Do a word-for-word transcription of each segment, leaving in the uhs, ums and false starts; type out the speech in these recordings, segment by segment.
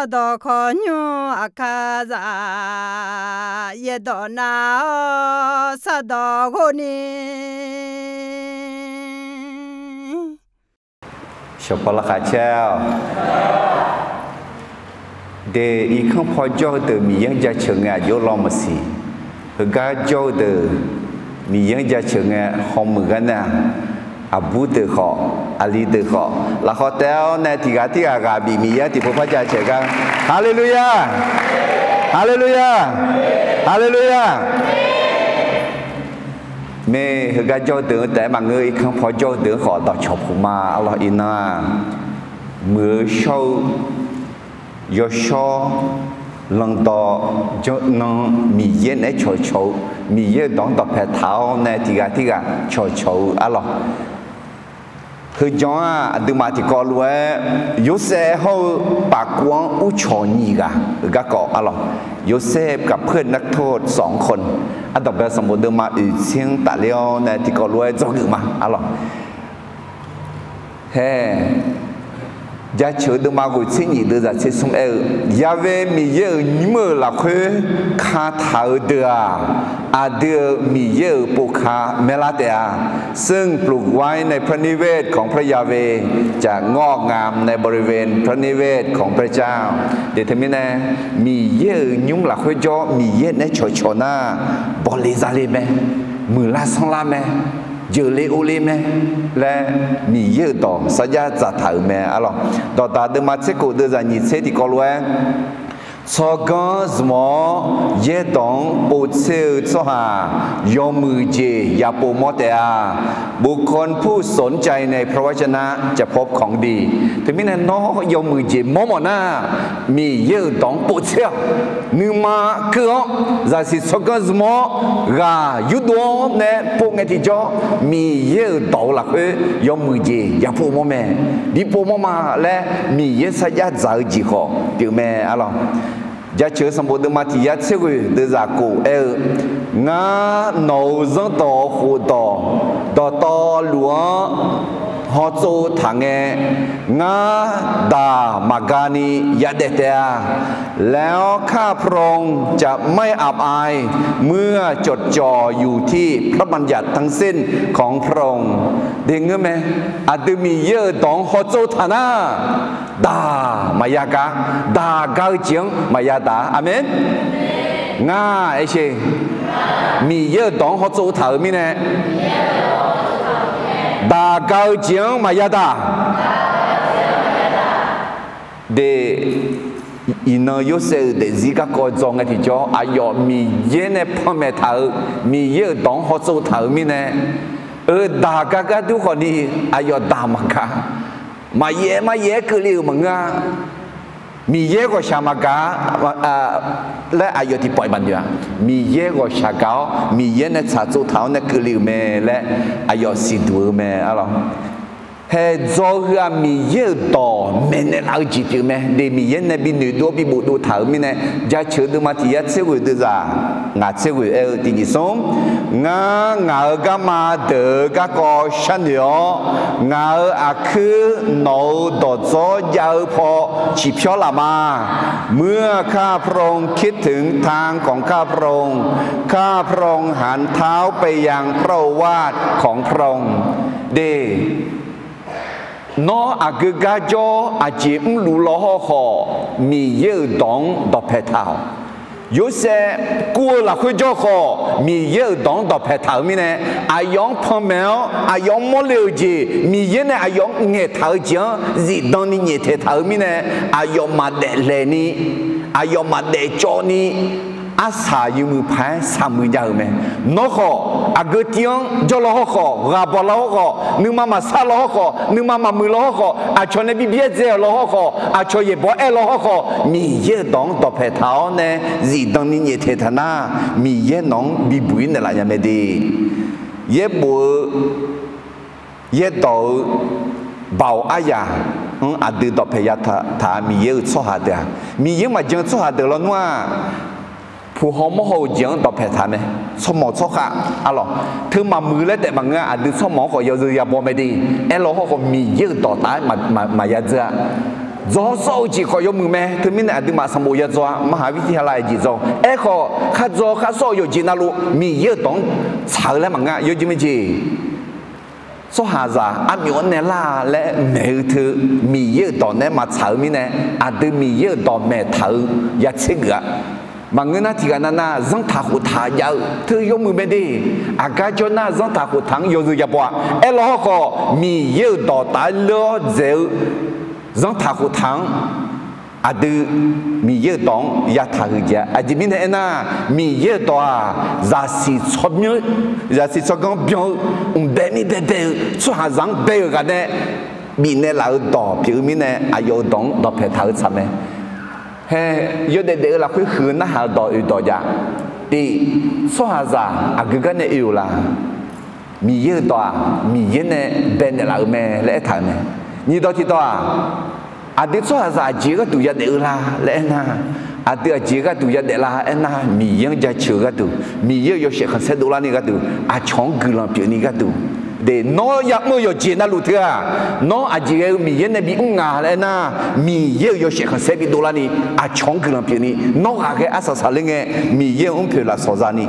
Sardawq khawqnymr aqkar zaq, yaerdawq nav-awr sardawq ghov ni. Shawqpaw laqkhaq caer-awq. De, irkanr paw jawr-eu deuq Miqyaer-anr jaceuq ngae aqjox law maqsiq. Heugar jawr-eu deuq Miqyaer-anr jaceuq ngae hawmuiq gar nar-aq, aqbur deuq khawf, aqli deuq khawf, lafkhawf taef-awr nae tiqghaq tirghaq ghaq bif Miqyaer-anr tiqpov par jaceuq gar. Haleluya! Haleluya! Haleluya! Mae, heugar jawr-eu deuq-anr taef-aer maqngeur, irkanr paw jawr-eu deuq-anr khawf dawqcawq puq ma. Arlawr, iqnan-aq, muiq-eu shawr-eu yawshawr, landawv, janr nan, Miqyaer naeq-aer cawqcawq-eu, Miqyaer-euq dawq-anr dawqpae taq-awr nae tiqghaq tirghaq cawqcawq-eu arlawr. Heujan-aq, aqduimaf tiqkawv lof-aer Yorsaev hawr-eu pafkuv-anr urcawq nyiq ghaq-eu garkawv arlawr. โยเซฟกับเพื่อนนักโทษสองคน Ardanqbae sanqbof deuvma oeqtser-anr tafler-awr nae tiqkawv lof-aer dzawgeuf ma arlawr. Hae, jaceuq-eu deuvma ghoeqtser nyiq deuvzaq tser smr aer-eu, Yahweh Miqyaer-euq nymr-euq lafkhoer kataq-eu deuq-aq, aqdui-euq Miqyaer-euq povka maerlar taef-a. ซึ่งปลูกไว้ในพระนิเวศของพระยาเวห์ จะงอกงามในบริเวณพระนิเวศของพระเจ้า Deuq teumirnae, Miqyaer-euq nymr lafkhoer jawr Miqyaer naeq-aer cawqcawq nar, bawle zale mae, muiqlar sanrlar mae, jeuqle ovle mae laer Miqyaer-euq dawq sarjax dzaqtaq-euq mae arlawr. Dawqdaq deuvma tser khof deuvzaq nyiq tser tiqkawv lof-aer, tsawrganr zmq-awr yaerdawq-anr povtser-eu tsawrhaq yawmuiq jeq yapov mawr taef-a. บุคคลผู้สนใจในพระวจนะจะพบของดี Teumirnae nawr yawmuiq jeq mawr mawf nar, Miqyaer-euq dawq-anr povtser-awq. Nuima keuv-awr zaqsiq tsawrganr zmq-awr ghaq yurdov-awr nae pov ngae tiqjawr, Miqyaer-euq dawq-eu lafkhoer yawmuiq jeq yapov mawr mae, bipov mawr ma laer Miqyaer sarjax dzaq-eu jeq khawf pyeuf mae arlawr. Jaceuq-eu sanqbof deuvma tiq yar tser ghoeq deuvzaq khof aer-eu, Ngar nawq-euq zanrdawq khofdawq dawqtawvluf-anr hawtsov taq ngae, ngar daq maqga ni yadaef taef-a. แล้วข้าพระองค์จะไม่อับอาย เมื่อจดจ่ออยู่ที่พระบัญญัติทั้งสิ้นของพระองค์ Deuq ngeur mae, aqdui Miqyaer-euq dawq-anr hawtsov taq nar, daq maqya gar, daq gar-eu jeq-anr maqya daq. Aqmeq. Ngar aer sher, Miqyaer-euq dawq-anr hawtsov taq-euq mirnae, daq gar-eu jeq-anr maqya daq. De, iqnan Yorsaev-euq daefzir garkawv dzaw ngae tiqjawr, aqyawf Miqyaer nae panmaeq taq-euq, Miqyaer-euq dawq-anr hawtsov taq-euq mirnae, eu daq gar gar dur khawf ni, aqyawf daq maqgaq, maqyaer maqyaer keuvle-euq maqngeur-a. Miqyaer ghawqshaq maqgaq laer aqyawf tiqpawf-iq maqnoeq-a. Miqyaer ghawqshaq gaq-awr Miqyaer nae tsaqtsov taq-awr nae keuvle-euq mae laer aqyawf siqduq-eu mae arlawr. Hae, dzaw heu-aq Miqyaer-euq dawq maeqnaeq laf-eu jeq pyeuf mae. De, Miqyaer nae bi noeqdov-awr bi bofdov taq-euq mirnae, jaceuq-eu deuvma tiq yar tser ghoeq deuvzaq ngaq tser ghoeq aer-eu tiq nyiq smr, Ngar ngaq-euq garma deuq-eu garkawv sharnoeq-awr, ngaq-euq aqkuir nawq-euq dawqdzawr jav-eu paw ciqpyawr laf ma. เมื่อข้าพระองค์คิดถึงทางของข้าพระองค์ ข้าพระองค์หันเท้าไปยังพระโอวาทของพระองค์ De, nawr aqgeu gar jawr aqjeq mrluf law hawrkhawf, Miqyaer-euq dawq-anr dawqpae taq-awq. Yorsaev kur-eu lafkhoer jawr khawf, Miqyaer-euq dawq-anr dawqpae taq-euq mirnae, aqyawf-anr panmaeq-awr aqyawf-anr mawrle-euq jeq, Miqyaer nae aqyawf-anr ngaeqtaq-eu jeq-anr zifdan ni nyaeftaeq taq-euq mirnae, aqyawf maqdaef laeq ni, aqyawf maqdaef cawv ni, arsaq yawmuiq paq-aer saqmuiq jav-euq mae. Nawr khawf, aqgeu tiv-anr jawr law hawrkhawf, ghaq bawq law hawrkhawf, nuima maqsar law hawrkhawf, nuima maqmuiq law hawrkhawf, aqcawq nae bi byaerdzae-euq law hawrkhawf, aqcawq yaeqbawq aer law hawrkhawf, Miqyaer-euq dawq-anr dawqpae taq-awr nae zifdan ni nyaeftaeq taq nar, Miqyaer nawq-anr bibuq-ir naeqlaf nya mae de. Yaerbof-eu yaerdawq-eu baoq aryaq-anr aqdui dawqpae ya taq-a. Miqyaer-euq tsawrhaq deuq-aq, Miqyaer maqjan-eu tsawrhaq deuq lawnmr-aq, puq haw mawr haw-euq jeq-anr dawqpae taq mae. Tsawrmawq tsawrkhav arlawq, teu maqmuiq laer taef maqngeur-a. Aqdui tsawrmawq-anr khawf yawzeu yabaw mae de. Aerlaw hawrkhawf Miqyaer-euq dawq taf-aer maqya dzeur-a. Dzaw sawr-eu jeq khawf yawmuiq mae. Teumirnae aqduimaf sanqbof ya dzaw-a, มหาวิทยาลัย jeq dzaw. Aerkhawf, khar dzaw khar sawr-eu yawqjeq navluf Miqyaer-euq dawq-anr tsaq-eu laer maqngeur, yawjeq majeq. Tsawrhaqzaq armyawf-anr nae lar laer maeq-eu teu, Miqyaer-euq dawq nae maqtsaq-eu mirnae, aqdui Miqyaer-euq dawq maeqtaq-eu ya tser geuf-a. Maqngeur nar, tiqghaq navnav zanrtaq khoftaq jav-eu teu yawmuiq mae de. Aqgar jawr nar, zanrtaq khoftaq-anr yawzeu ya baw-a. Aerlawr hawrkhawf, Miqyaer-euq dawq taf-aer leur-awr dzaeq-eu zanrtaq khoftaq-anr aqdui Miqyaer-euq dawq-anr yataq huiq jeq-a. Aqjeq mirnae aernar, Miqyaer-euq dawq-aq, zaqsiq tsawrmyanr, zaqsiq tsawrganr byan-eu mqbae mir baebae-eu tsawrhaqzaq-anr bae-euq ghaq nae bifnaeq laf-eu dawq pyeuf-eu mirnae, aqyawf-euq dawq-anr dawqpae taq-eu tsaq mae. Hae, yawdaef daef-eu lafkhoer huiq-eu narhaq-eu dawq oeq dawq jav. Tiq, tsawrhaqzaq aqgeu gar nae oe-euq la? Miqyaer-euq dawq-aq, Miqyaer nae baenaeq laf-eu mae laer aertaq-euq mae. Nyiq dawq tiqdawq-aq, aqdui tsawrhaqzaq aqjeq gharduq yadaef-eu la laer aernar, aqdui aqjeq gharduq yadaef la aernar, Miqyaer-anr jaceuq-eu gharduq, Miqyaer-euq yawshaef khanqsaer dovlarni gharduq, aqcawq-anr guiqlanq pyeufni gharduq. De, nawr yamr-eu yawqjeq navluf teu-aq, nawr aqjeq ghae-eu Miqyaer nae bimr nga laer aernar, Miqyaer-euq yawshaef khanqsaer bidovlarni, aqcawq-anr guiqlanq pyeufni, nawr ghaqghae arsaq saqler ngae, Miqyaer-euq mrpoeq lafsawq zani.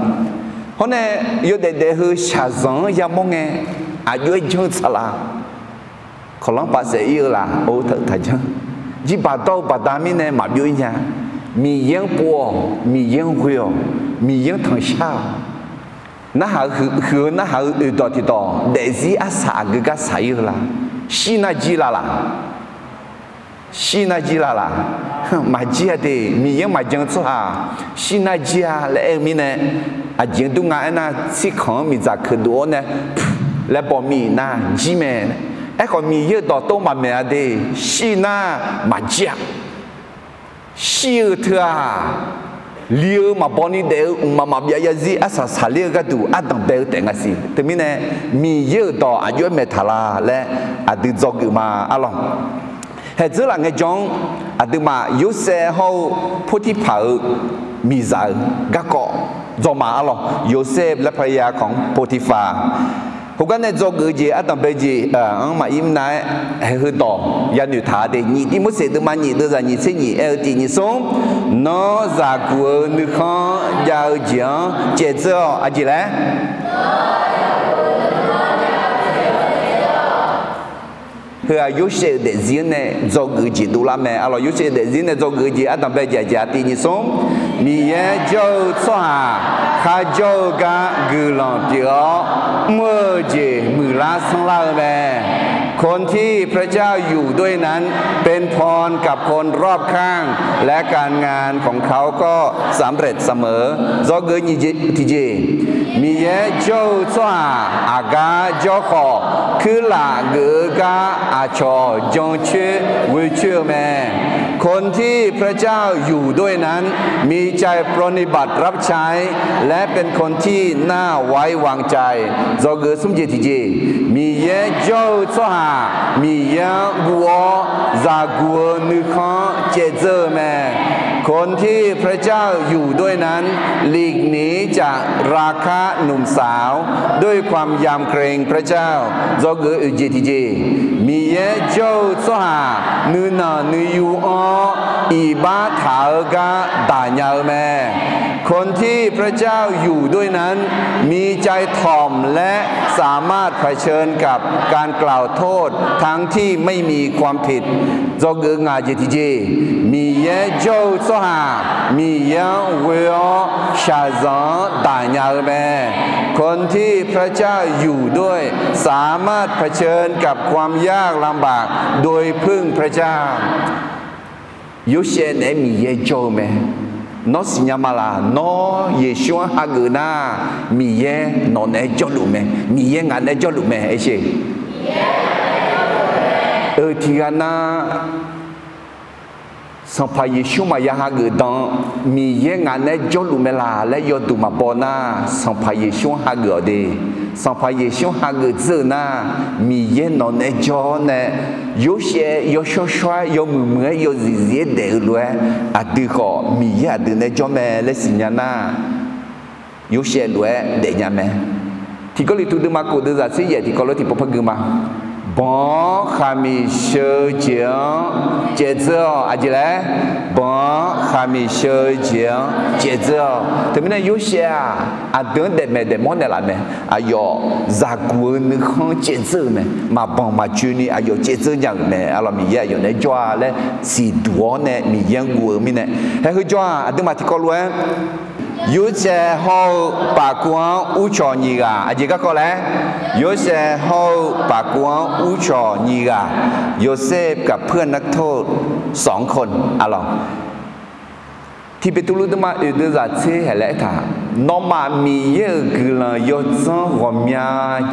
Hawr nae, yawdaef daef heu shaqzanq-anr yamawr ngae, aqjox-aer janr-eu tsaqlaq. Kawqlanr pav saef ir-eu laf, or, taq janr. Jirbaq dawr-eu baqda mirnae maqbyov ir nya. Miqyaer-anr pov-awq, Miqyaer-anr ghoe-awq, Miqyaer-anr tanqshar-awq. Narhaq-eu huiq-eu narhaq-eu oeq dawq tiqdawq, daefzir arsaq aqgeu gar saq ir-eu la? Shir nar jir la laq? Shir nar jir la laq? Maqjir-a de. Miqyaer-anr maqjan-eu tsawrhaq shir nar jir-a laer aer-eu mirnae, aqjeq-anr dur nga aernar, tsirkanq-anr miqdzaq keuqdov-awr nae laer baw mir-iq nar jir mae. Aerkhawf, Miqyaer-euq dawqtawv maqmaeq-a de. Shir nar maqjir-a. Shir-eu teu-aq, li-eu maqbaw ni daef-eu mqmaq maqbyav yarzir arsaq saqler-eu gharduq ardanq bae-eu taef nga siq. Teumirnae, Miqyaer-euq dawq aqjox-aer maeq taq la laer aqdui dzawgeuf ma arlawq. Haeqdzeur laf ngaejawr-anr aqduimaf Yorsaev hawr-eu Portirpaq-euq miqzaq-euq garkawv dzawma arlawq. Yorsaev laer paya kawq-anr Portirpaq. Heugar nae dzawgeuf-eu jeq ardanq bae-eu jeq-anr maqir mr nav-aer, haeq heudawq yanoeq taq-a de. Nyiq Tirmorseq deuvma nyiq deuvzaq nyiq tser nyiq aer-eu tiq nyiq smr, nawr zaqguq-eu nuikhanr jav-eu jeq-anr caevdzeur-awq. Aqjeq laer Heu-aq, Yorsaev-euq daefzir-anr nae dzawgeuf-eu jeq dovlar mae. Arlawq, Yorsaev-euq daefzir nae dzawgeuf-eu jeq ardanq bae-eu jeq aqjeq tiq nyiq smr, Miqyaer jawr-eu tsawrhaq kharjawr-eu gar guiqlanq pyeuf-awr, mr-eu jeq muiqlar sanrlar-eu mae. คนที่พระเจ้าอยู่ด้วยนั้น เป็นพรกับคนรอบข้าง และการงานของเขาก็สำเร็จเสมอ Dzawgeuf nyiq jeq tiqjeq, Miqyaer jawr-eu tsawrhaq aqgar jawr khawf, kuirlaf geuf-eu gar aqcawq jancoer ghoecoer-eu mae. คนที่พระเจ้าอยู่ด้วยนั้น มีใจปรนนิบัติรับใช้ และเป็นคนที่น่าไว้วางใจ Dzawgeuf smr jeq tiqjeq, Miqyaer jawr-eu tsawrhaq Miqyaer-anr guv-awr zaqguq-eu nuikhanr caevdzeur-eu mae. คนที่พระเจ้าอยู่ด้วยนั้น หลีกหนีจากราคะหนุ่มสาว ด้วยความยำเกรงพระเจ้า Dzawgeuf oeq jeq tiqjeq, Miqyaer jawr-eu tsawrhaq nuinanq nuiyu-anr iqbax taq-eu gar daq nya-eu mae. คนที่พระเจ้าอยู่ด้วยนั้น มีใจถ่อมและสามารถเผชิญกับการกล่าวโทษทั้งที่ไม่มีความผิด Dzawgeuf ngaq jeq tiqjeq, Miqyaer jawr-eu tsawrhaq Miqyaer-anr ghoe-awr shaqzanq-anr daq nya-eu mae. คนที่พระเจ้าอยู่ด้วย สามารถเผชิญกับความยากลำบากโดยพึ่งพระเจ้า Yorsaev naeq-aer Miqyaer jawr-eu mae. Nawr siqnya ma laq? Nawr Yeqsur-anr hageuf nar, Miqyaer nawq naeq-aer jawrluf mae. Miqyaer ngaq naeq-aer jawrluf mae. Aer sher. Euq tiqghaq nar, Sanqpaq Yeqsur maqya hageuf dan, Miqyaer ngaq naeq-aer jawrluf mae laq laer yawduq maqbaw nar, Sanqpaq Yeqsur-anr hageuf-awq de. Sanqpaq Yeqsur-anr hageuf dzeur-eu nar, Miqyaer nawq naeq-aer jawr-awr nae, Yorsaev yawshawr shawr-aer yawmuiq muiq-aer yawzif zif-aer daef-eu lof-aer, aqdui khawf Miqyaer aqdui naeq-aer jawr mae laer siqnya nar, Yorsaev lof-aer daefnya mae. Tiq Gawrliqtu deuvma kof deuvzaq tser yaef tiqkawv lof tiqpov par gui ma. Banq-anr khaqmiq sheu-eu jeq-anr caevdzeur-awq. Aqjeq laer? Banq-anr khaqmiq sheu-eu jeq-anr caevdzeur-awq. Teumirnae Yorsaev-aq, aqdui-anr daefmaeq daefmawr naeqlaf mae. Aqyawf zaqguq-eu nuikhanr caevdzeur-euq mae. Maqbanq maqjoeni aqyawf caevdzeur nya-euq mae. Arlawq, Miqyaer aqyawf naeq-aer jawr-a laer siqduq-awr nae Miqyaer-anr guv-eu mirnae, haeq heu jawr-aq, aqduimaf tiqkawv lof-aer Yorsaev hawr-eu pafkuv-anr uvcawq nyiq ghaq. Aqjeq garkawv laer? Yorsaev hawr-eu pafkuv-anr uvcawq nyiq ghaq. โยเซฟกับเพื่อนนักโทษสองคน Arlawq, tiqbeqtuvluv deuvma oeq deuvzaq tser haeq laer aertaq, nawmaf Miqyaer-euq guiqlanq yawdzanr ghawqmya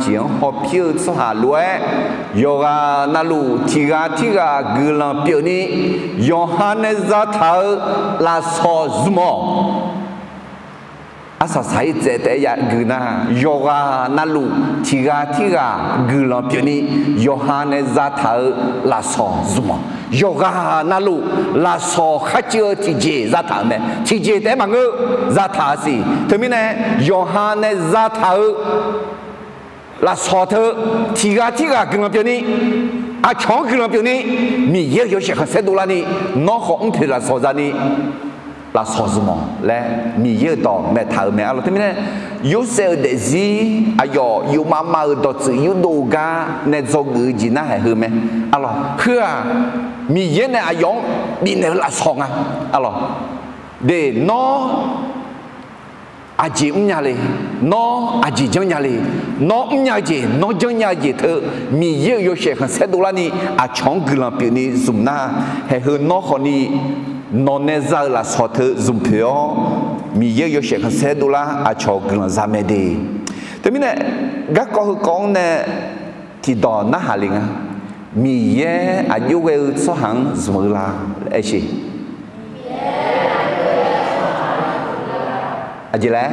jeq-anr hawpir-eu tsawrhaq lof-aer, yawqghaq navluf tiq ghaq tirghaq guiqlanq pyeufni, yawqha nae zataq-eu lafsawq zmq-awq. Arsaq saq-ir tsaev taef-aer yagui nar, yawqghaq navluf tiq ghaq tirghaq guiqlanq pyeufni, yawqha nae zataq-eu lafsawq zmq-awq. Yawqghaq navluf lafsawq kharcuiv-eu tiqjeq zataq-euq mae. Tiqjeq taef-aer maqngeur, zataq-eu siq. Teumirnae yawqha nae zataq-eu lafsawq teu tiq ghaq tirghaq guiqlanq pyeufni, aqcawq-anr guiqlanq pyeufni, Miqyaer-euq yawshaef khanqsaer dovlarni, nawr khawf mrpoeq lafsawq zani lafsawq zmq-awq laer Miqyaer-euq dawq maeqtaq-euq mae. Arlawq, teumirnae Yorsaev-euq daefzir aqyawf yufmav mav-euq dawqtsuif yurdov gar nae dzawgeuf-eu jeq nar haeq heu mae. Arlawq, heu-aq, Miqyaer nae aqyawf-anr bifnaeq-eu lafsawq nga. Arlawq, de, nawr aqjeq mrnya le, nawr aqjeq janrnya le, nawr mrnya-eu jeq, nawr janrnya-eu jeq teu, Miqyaer-euq yawshaef khanqsaer dovlarni aqcawq-anr guiqlanq pyeufni zmq nar, haeq heu nawr khawfni nawq nae za-eu lafsawq teu zmq poeq-awr, Miqyaer-euq yawshaef khanqsaer dovlar aqcawq guiqlanq za mae de. Teumirnae garkawv heukawv-anr nae tiqdawq narhaq le nga. Miqyaer aqjox ghae-eu tsawrhaq-anr zmq-eu la? Aer sheq. Aqjeq laer?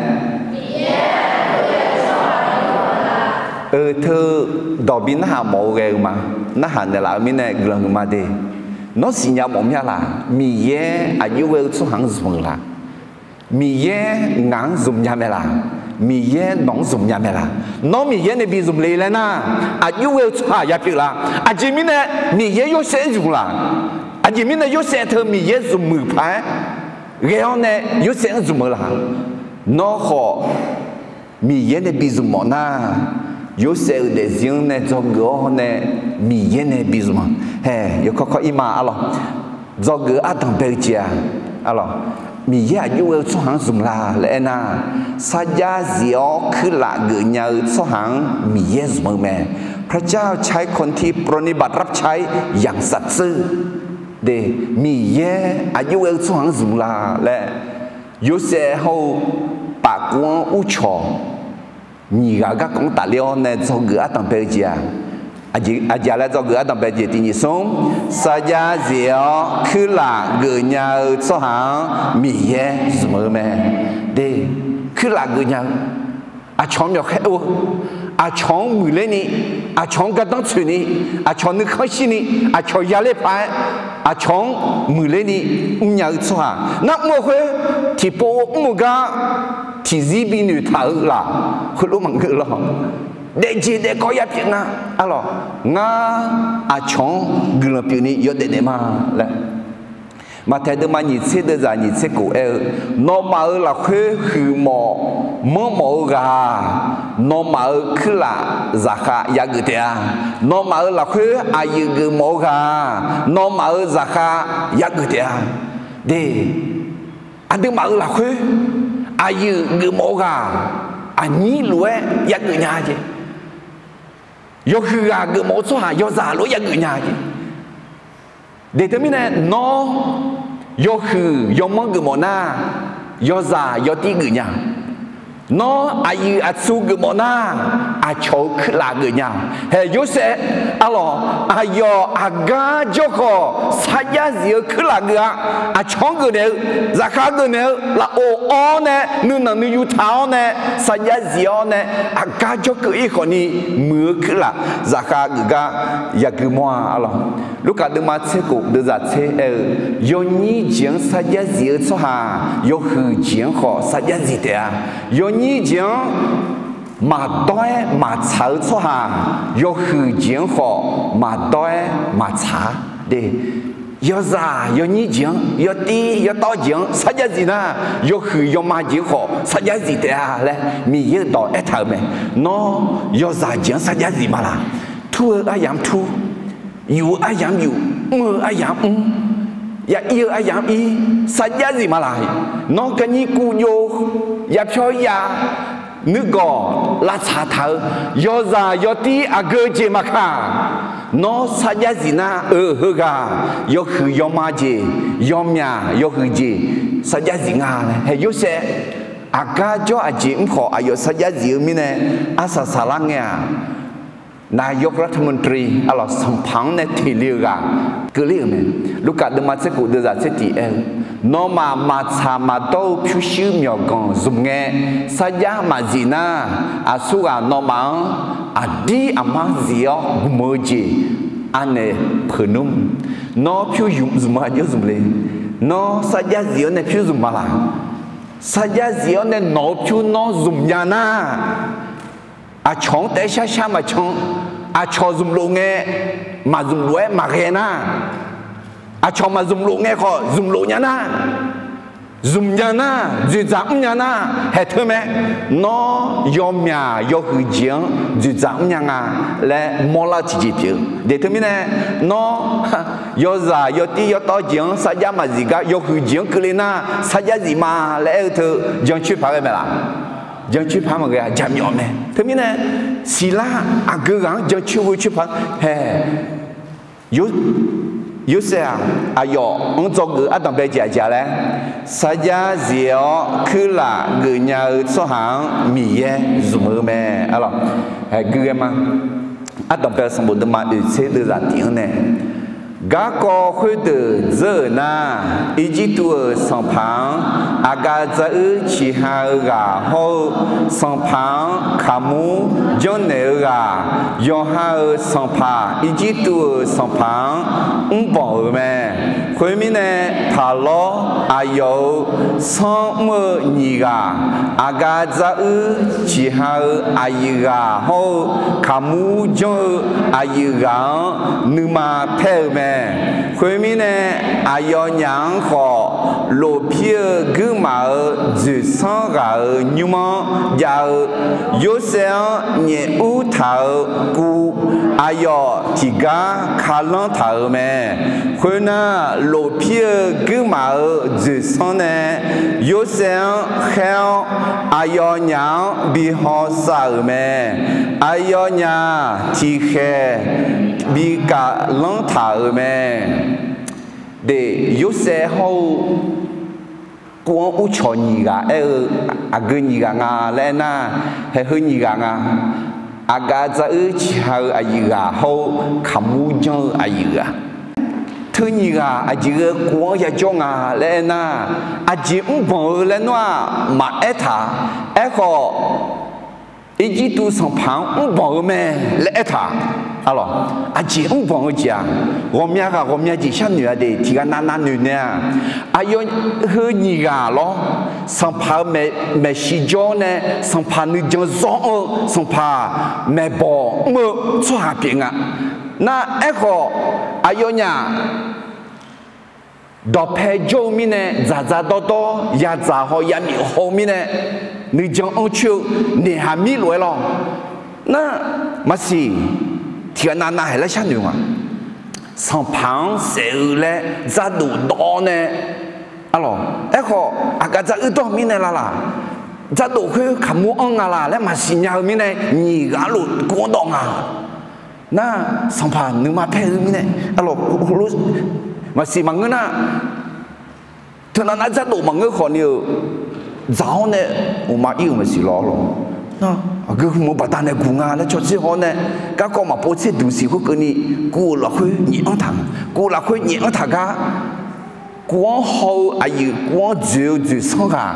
Eu, teu dawq bi narhaq mawf-eu ghae-eu ma. Narhaq naeqlaf-eu mirnae guiqlanq huiqma de. Nawr siqnya mawf mya laq? Miqyaer aqjox ghae-eu tsawrhaq-anr zmq-eu la? Miqyaer ngaq-anr zmq nya mae laq? Miqyaer nawq-anr zmq nya mae laq? Nawr Miqyaer nae bi zmq le laer nar, aqjox ghae-eu tsawrhaq ya pyeuf la? Aqjeq mirnae Miqyaer Yorsaev-anr zmq laq? Aqjeq mirnae Yorsaev teu Miqyaer zmq muiq paq-aer ghae-awr nae Yorsaev-anr zmq-eu laq? Nawr khawf Miqyaer nae bi zmq mawf nar, Yorsaev-euq daefzir-anr nae dzawgeuf-awr nae Miqyaer nae bi zmq-a. Haeq, yawkawr kawr ir ma. Arlawq, dzawgeuf-eu ardanq bae-eu jeq-aq, arlawq, Miqyaer aqjox ghae-eu tsawrhaq-anr zmq la laer aernar, sarjax zif-awr kuirlaf geufnya-eu tsawrhaq-anr Miqyaer zmq-eu mae. พระเจ้าใช้คนที่ปรนนิบัติรับใช้อย่างสัตย์ซื่อ de, Miqyaer aqjox ghae-eu tsawrhaq-anr zmq la laer, Yorsaev hawr-eu pafkuv-anr uvcawq nyiq ghaq garkawv-anr tafler-awr nae dzawgeuf ardanq bae-eu jeq-aq, aqjeq laer dzawgeuf ardanq bae jeq tiq nyiq smr, sarjax zif-awr kuirlaf geufnya-eu tsawrhaq-anr Miqyaer zmq-eu mae. De, kuirlaf geufnya-eu, aqcawq-anr myawqkhaer or-eu, aqcawq-anr muiqler ni, aqcawq-anr gardanr tsoeq ni, aqcawq nuikhanr shir ni, aqcawq yaler paq-aer, aqcawq-anr muiqler ni mrnya-eu tsawrhaq nar, mr-eu khoer tiqpov mr-eu gar tiqzir bi noeqtaq-eu laf, heulof maqngeur lawr. Daefjeq daefkawv ya pyeuf nga. Arlawq, ngar aqcawq-anr guiqlanq pyeufni yawdaef daef ma laer. Maqtaeq deuvma nyiq tser deuvzaq nyiq tser khof aer-eu, nawmaf-euq lafkhoer huiqmawf manrmawf-eu ghaq-aq, nawmaf-euq kuirlaf zaqkhav yageuf taef-a. Nawmaf-euq lafkhoer aqyuif geufmawf-eu ghaq-aq, nawmaf-euq zaqkhav yageuf taef-a. De, aqduimaf-euq lafkhoer aqyuif geufmawf-eu ghaq-aq, aqnyir lof-aer yageuf nya jeq. Yawhuiq ghaq geufmawf-eu tsawrhaq yawzaq lof-aer yageuf nya jeq. De, teumirnae nawr yawhuiq yawmanr geufmawf nar, yawzaq yawtir geuf nya. Nawr aqyuif aqtsu geufmawf nar, aqcawq-euq kuirlaf geuf nya. Haeq, Yorsaev, arlawq, aqyawf aqgar jawr khawf sarjax zif-eu kuirlaf geuf-a. Aqcawq-anr geufnaeq-eu, zaqkhav geufnaeq-eu lafov awr nae nuinanq nuiyu taq-awr nae sarjax zif-awr nae aqgar jawr keuv-ir khawfni muiq-eu kuirlaf zaqkhav geuf gar yagui mawr-a. Arlawq, Lurkaf deuvma tser khof deuvzaq tser aer-eu, yawnyir jeq-anr sarjax zif-eu tsawrhaq yawhuiq jeq-anr khawf sarjax zif taef-a. Yawnyir jeq-anr Maqdawr-aer maqtsaq-eu tsawrhaq, yawhuiq jeq-anr khawf maqdawr-aer maqtsaq-a. De, yawzaq yawnyir jeq-anr, yawtiv yawtawv jeq-anr sarjax zif nar, yawhuiq yawma jeq-anr khawf sarjax zif taef-a laer Miqyaer-euq dawq aertaq-euq mae. Nawr yawzaq jeq-anr sarjax zif ma laq? Tur-eu aryamq-anr tur, yuf-eu aryamq-anr yuf, mr-eu aryamq-anr mr, ya ir-eu aryamq-anr ir, sarjax zif ma laq? Nawr kanyir kuv jov, yapyawr ya, nuigawq lavtsaq taq-eu, yawzaq yawtiv aqgeu jeq maqkaq, nawr sarjax zif nar-euq heughaq, yawhuiq yawma jeq, yawmyaq yawhuiq jeq sarjax zif nga laer. Hae, Yorsaev aqgar jawr aqjeq mr khawf aqyawf sarjax zif-eu mirnae, arsaq saqlar ngae-aq, นายกรัฐมนตรี arlawq sanqpaq-anr nae teqle-eu ghaq keuvler-euq mae. Lurkaf deuvma tser khof deuvzaq tser tiq aer-eu, nawmaf maqtsaq maqdawr-eu pyurshuir myawqganq zmq ngae sarjax maqzif nar, aqsurghaq nawmaf-anr aqdir aqmar zif-awr gmq-eu jeq anaeq peuq nmr. Nawr pyur zmq-eu aqjox zmq le? Nawr sarjax zif-awr nae pyur zmq ma laq? Sarjax zif-awr nae nawq-eu pyur nawr zmq nya nar, aqcawq-anr taef-aer sharshar maqcan, aqcawq zmqlof ngae maqzmqlof-aer maqghae nar, aqcawq maqzmqlof ngae khawf zmqlof nya nar, zmq nya nar, dzoeqdzaq mr nya nar, haeq teu mae. Nawr yawmyaq yawhuiq jeq-anr dzoeqdzaq mr nya nga laer mawrlar-eu tiqjeq pyeuf-eu. De teumirnae, nawr yawzaq yawtiv yawtawv jeq-anr sarjax maqzif gar yawhuiq jeq-anr keuvle nar sarjax zif ma laer aer-eu teu jancoer paq ghae mae laq? Jancoer paq maqghae-a, jaqmyawf mae. Teumirnae, siqlar aqgeu ghaq-anr jancoer ghoe coer paq hae. Yorsaev-aq, aqyawf-anr dzawgeuf ardanqbae jeq aqjeq laer, sarjax zif-awr kuirlaf geufnya-eu tsawrhaq-anr Miqyaer zmq-eu mae. Arlawq, haeq gui ghae ma. Ardanqbae sanqbof deuvma oeq tser deuvzaq tiq-anr nae, garkawv khoerdeuq dzeur-euq nar, Irjirtuv-euq sanqpaq-anr aqgaf dzaruir ciqha-eu ghaq hawr-eu, sanqpaq-anr kaqmur janrnaeq-eu ghaq, yawqha-euq sanqpaq, Irjirtuv-euq sanqpaq-anr mrbanq-euq mae. Khoermirnae, taqlawr aqyawf-euq sanr mr-eu nyiq ghaq, aqgaf dzaruir ciqha-eu aqyuif ghaq hawr-eu, kaqmur janr-eu aqyuif ghaq-anr nuima paer-eu mae. Khoermirnae, aqyawfnyaf-anr khawf, lofpir-eu guirmaf-euq dzoeqsanr ghaq-euq nymr-anr jav-eu, Yorsaev-anr nyaef ur taq-euq kuv, aqyawf tiqgar kalanr taq-euq mae. Khoernar, lofpir-eu guirmaf-euq dzoeqsanr nae Yorsaev-anr khaer-awr, aqyawfnyaf-anr bi hawsav-euq mae. Aqyawfnyaf tiqkhaeq bi kavlanr taq-euq mae. De, Yorsaev hawr-eu kuv-anr urcawq nyiq ghaq aer-eu, aqgeu nyiq ghaq nga laer aernar, haeq heu nyiq ghaq nga. Aqgaf dzaruir ciqha-eu aqyuif ghaq hawr-eu, kaqmur janr-eu aqyuif ghaq. Teu nyiq ghaq aqjeq ghae kuv-anr yajawr nga laer aernar, aqjeq mrbanq-eu laer nawr-aq maqaer taq. Aerkhawf, Irjirtuv sanqpaq-anr mrbanq-eu mae laer aertaq. Arlawq, aqjeq mrbanq-eu jeq-aq, ghawqmya ghaq ghawqmya jeq sharnoeq-a de, tiqghaq navnav noeq naeq-a. Aqyawf heu nyiq ghaq lawr, sanqpaq-euq maeqshi jawr nae, sanqpaq nuijan zawr-eu, sanqpaq maeqbawq mr-eu tsawrhaq pyeuf nga. Nar aerkhawf, aqyawfnyaf dawqpae jawr-eu mirnae, dzaqdzaq dawrdawr yadzaq haw yamyuf haw-eu mirnae, nuijan anr coer-eu naeqhaq mir lof-aer lawr. Nar, maqsiq, tiqghaq navnav haeq laer sharnoeq nga. Sanqpaq-anr saef-eu laer dzardof dawv nae, arlawq, aerkhawf aqgaf dzaruir dawr mirnae lalaq, dzardof khoer kaqmur anr nga laq laer maqsiq nya-eu mirnae, nyiq ghaq lof kuv-anr dawv nga. Nar, sanqpaq nuima paer-eu mirnae, arlawq, maqsiq maqngeur nar, teunav nar dzardof maqngeur khawfni-euq, dzaq-awr nae uqma ir-euq maqsiq lawr lawr. Nar, aqgeu hmq-eu baqdanae guq nga laer cawtser haw-awr nae, garkawv maqpov tser duq siq khoerkeuvni, kuv-euq lafkhoer nyaef anr taq, kuv-euq lafkhoer nyaef anr taq gar, kuv-anr haw-eu aqyuif, kuv-anr dzoeq-eu dzoeqsanr ghaq,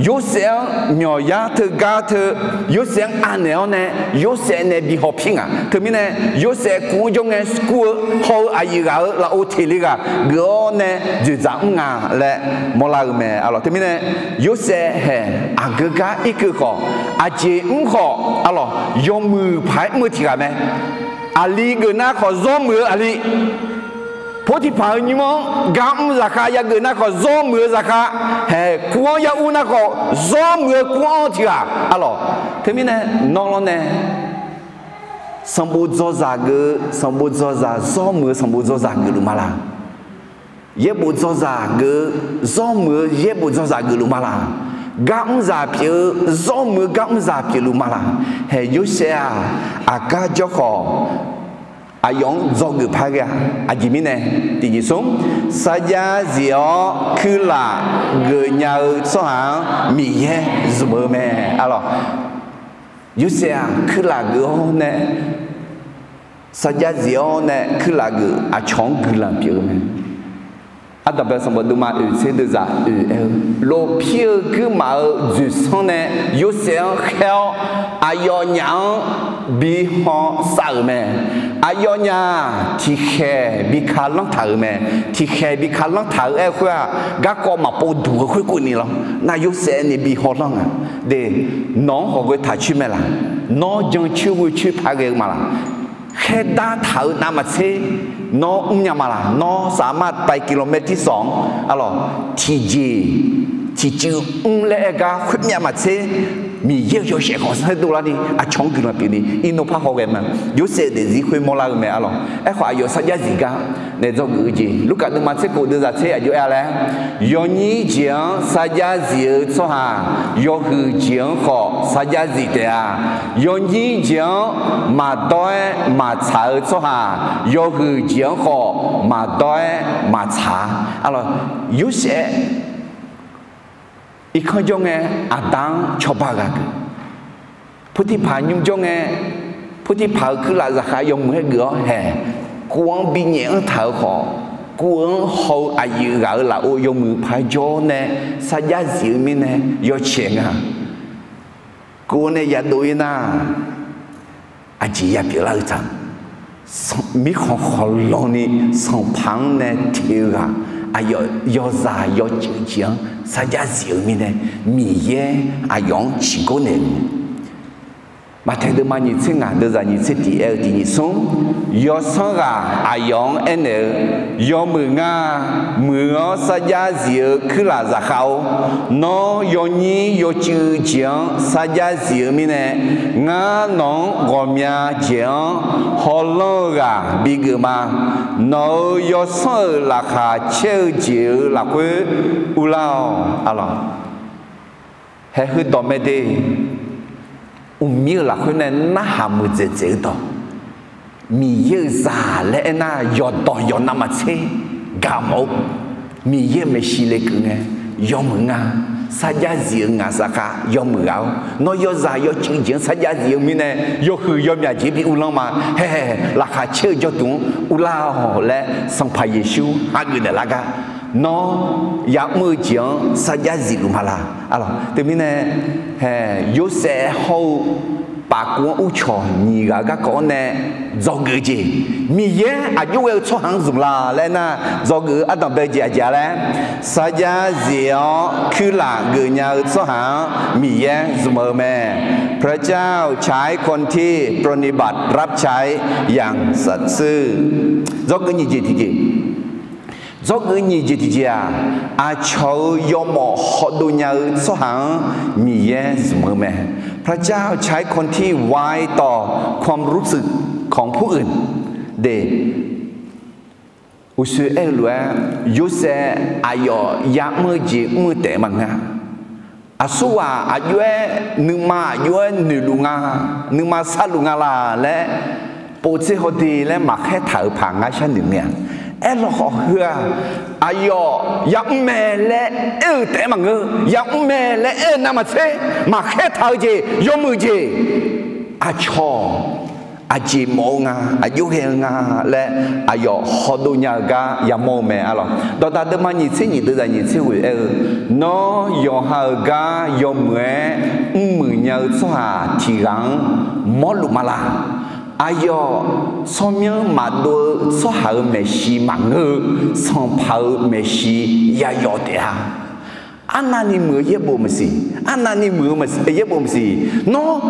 Yorsaev-anr myawqyar teugar teu, Yorsaev-anr anaeq-awr nae, Yorsaev nae bi hawpir nga. Teumirnae, Yorsaev kuv-anr jawr ngae kur-eu haw-eu aqyuif ghaq-euq lafov teq le ghaq geuf-awr nae dzoeqdzaq mr nga laer mawrlar-eu mae. Arlawq, teumirnae, Yorsaev haeq aqgeu gar irkeuv khawf, aqjeq mr khawf, arlawq, yawmuiq paq-aer mr-eu tiq ghaq mae. Aqli geuf nar khawf zawr muiq-eu aqli, Potiqpaq-euq nymr-anr gar mr zaqkhav yageuf nar khawf zawr muiq-eu zaqkhav, haeq kuv-anr yar ur nar khawf zawr muiq-eu kuv-anr tiq ghaq, arlawq. Teumirnae, nawr lawrnae, sanqbof dzawzaq geuf-eu sanqbof dzawzaq, zawr muiq-eu sanqbof dzawzaq geufluf ma laq? Yaerbof dzawzaq geuf-eu zawr muiq-eu yaerbof dzawzaq geufluf ma laq? Gar mrzaq pyeuf-eu zawr muiq-eu gar mrzaq pyeufluf ma laq? Haeq Yorsaev-aq, aqgar jawr khawf, aqyawf-anr dzawgeuf par ghae-a. Aqjeq mirnae, tiqjeq smr, sarjax zif-awr kuirlaf geufnya-eu tsawrhaq-anr Miqyaer zmq-eu mae. Arlawq, Yorsaev-aq, kuirlaf geuf-awr nae, sarjax zif-awr nae kuirlaf geuf, aqcawq-anr guiqlanq pyeuf-eu mae. Ardanqbae sanqbof deuvma oeq tser deuvzaq oeq aer-eu, lofpir-eu guirmaf-euq dzoeqsanr nae Yorsaev-anr khaer-awr, aqyawfnyaf-anr bi haw sav-euq mae. Aqyawfnyaf tiqkhaeq bi ka lanr taq-euq mae. Tiqkhaeq bi ka lanr taq-euq aer-eu khoer-aq, garkawv maqpov duq-eu khoerkeuv ni lawr. Nar Yorsaev ni bi haw lanr nga. De, nawq-anr hawq ghoe taq coer mae laq? Nawr jancoer ghoe coer par ghae-eu ma laq? Khaerdar taq-eu navmaqtser nawr mrnya ma laq? Nawr saqmar tae กิโลเมตรที่สอง-anr, arlawq, tiqjeq tiqcuiv mr laer aer gar khoermyav maqtser, Miqyaer-euq yawshaef khanqsaer dovlarni aqcawq-anr guiqlanq pyeufni irnor par haw ghae ma. Yorsaev-eu daefzir khoer mawrlar-eu mae, arlawq. Aerkhawf, aqyawf sarjax zif gar nae dzawgeuf-eu jeq, Lurkaf deuvma tser khof deuvzaq tser aqjox aer-a laer, yawnyir jeq-anr sarjax zif-eu tsawrhaq, yawhuiq jeq-anr khawf sarjax zif taef-a. Yawnyir jeq-anr maqdawr-aer maqtsaq-eu tsawrhaq, yawhuiq jeq-anr khawf maqdawr-aer maqtsaq-a. Arlawq, Yorsaev irkanr jawr ngae, aqda-anr cawba ghaq geuf. Potiqpaq nymr jawr ngae, Potiqpaq-euq kuirlaf zaqkhav yawmuiq-aer geuf-awr haeq, kuv-anr binyaef anr taq-euq khawf, kuv-anr haw-eu aqyuif ghaq-euq lafov yawmuiq paq-aer jawr nae sarjax zif-eu mirnae yawcaeq nga. Kuv-anr nae yadov-ir nar, aqjeq yapyeuf lar-eu taq. Mirkhanq khawqlanni Sanqpaq-anr nae teq-eu ghaq, aqyawf yawzaq yawcuiv jeq-anr sarjax zif-eu mirnae, Miqyaer aqyawf-anr ciqgor naeq-eu mae. Maqtaeq deuvma nyiq tser ngaq deuvzaq nyiq tser tiq aer-eu tiq nyiq smr, yawsanr ghaq aqyawf-anr aernaeq-eu, yawmuiq ngar, muiq-awr sarjax zif-eu kuirlaf zaqkhav-or, nawr yawnyir yawcuiv jeq-anr sarjax zif-eu mirnae, ngar nawq-anr ghawqmya jeq-anr hawlanr-eu ghaq bigeuf ma. Nawq-euq yawsanr-euq laqkhaq caer-eu jeq-euq lafkhoer urlar-awq. Arlawq, haeq heudawq mae de. Uqmir-euq lafkhoer nae narhaq muiqdzaeq dzaeq-eu dawq, Miqyaer-euq zaq laer aernar, yawqdawq yawqnavmaqtser gaq mawf-eu, Miqyaer-euq maeqshi lekeuv ngae, yawmuiq nga. Sarjax zif-eu ngaq zaqkhav yawmuiq ghaq-or, nawr yawzaq yawcuiv jeq-anr sarjax zif-eu mirnae, yawhuiq yawmyaq jeq bi uvlanr ma. Haeq, laqkhaq caer-eu jawrduq-anr uvlar-awq laer Sanqpaq Yeqsur hageuf naeqlar gar, nawr ya'mr-eu jeq-anr sarjax zifluf ma laq? Arlawq, teumirnae, haeq, Yorsaev hawr-eu pafkuv-anr uvcawq nyiq ghaq-eu garkawv-anr nae dzawgeuf-eu jeq, Miqyaer aqjox ghae-eu tsawrhaq-anr zmq la laer nar, dzawgeuf-eu ardanqbae jeq aqjeq-a laer, sarjax zif-awr kuirlaf geufnya-eu tsawrhaq-anr Miqyaer zmq-eu mae. พระเจ้าใช้คนที่ปรนนิบัติรับใช้อย่างสัตย์ซื่อ Dzawgeuf nyiq jeq tiqjeq. Dzawgeuf nyiq jeq tiqjeq-aq, aqcawq-euq yawmawf hawdov nya-eu tsawrhaq-anr Miqyaer zmq-eu mae. พระเจ้าใช้คนที่ไว้ต่อความรู้สึกของผู้อื่น De, uqshoe aer-eu lof-aer, Yorsaev aqyawf ya'mr-eu jeq mr-eu taef maqngeur-a. Aqsurghaq aqjox-aer nuima aqjox-aer noeqluf nga, nuima sarluf nga laq laer, povtser hawde laer maqkhaer taq-euq paq ngar sharnoeq mir-a. Aerlawkhawf heu-aq, aqyawf ya'mr mae laer aer-eu taef-aer maqngeur, ya'mr mae laer aer-eu navmaqtser maqkhaer taq-eu jeq yawmuiq jeq. Aqcawq aqjeq mawf-eu nga, aqjox ghae-eu nga laer aqyawf hawdov nya-eu gar yamawr-eu mae arlawq. Dawqdaq deuvma nyiq tser nyiq deuv zaq nyiq tser ghoeq aer-eu, Nawr yawqha-euq gar yawmuiq-aer mrmuiq nya-eu tsawrhaq tiq ghaq-anr mawrluf ma laq. Aqyawf tsawrmyanr maqdov-eu tsawrhaq-euq maeqshi maqngeur-eu, sanqpaq-euq maeqshi yayawf taef-a. Arnavni muiq-eu yaerbof maqsiq, arnavni muiq-eu yaerbof maqsiq. Nawr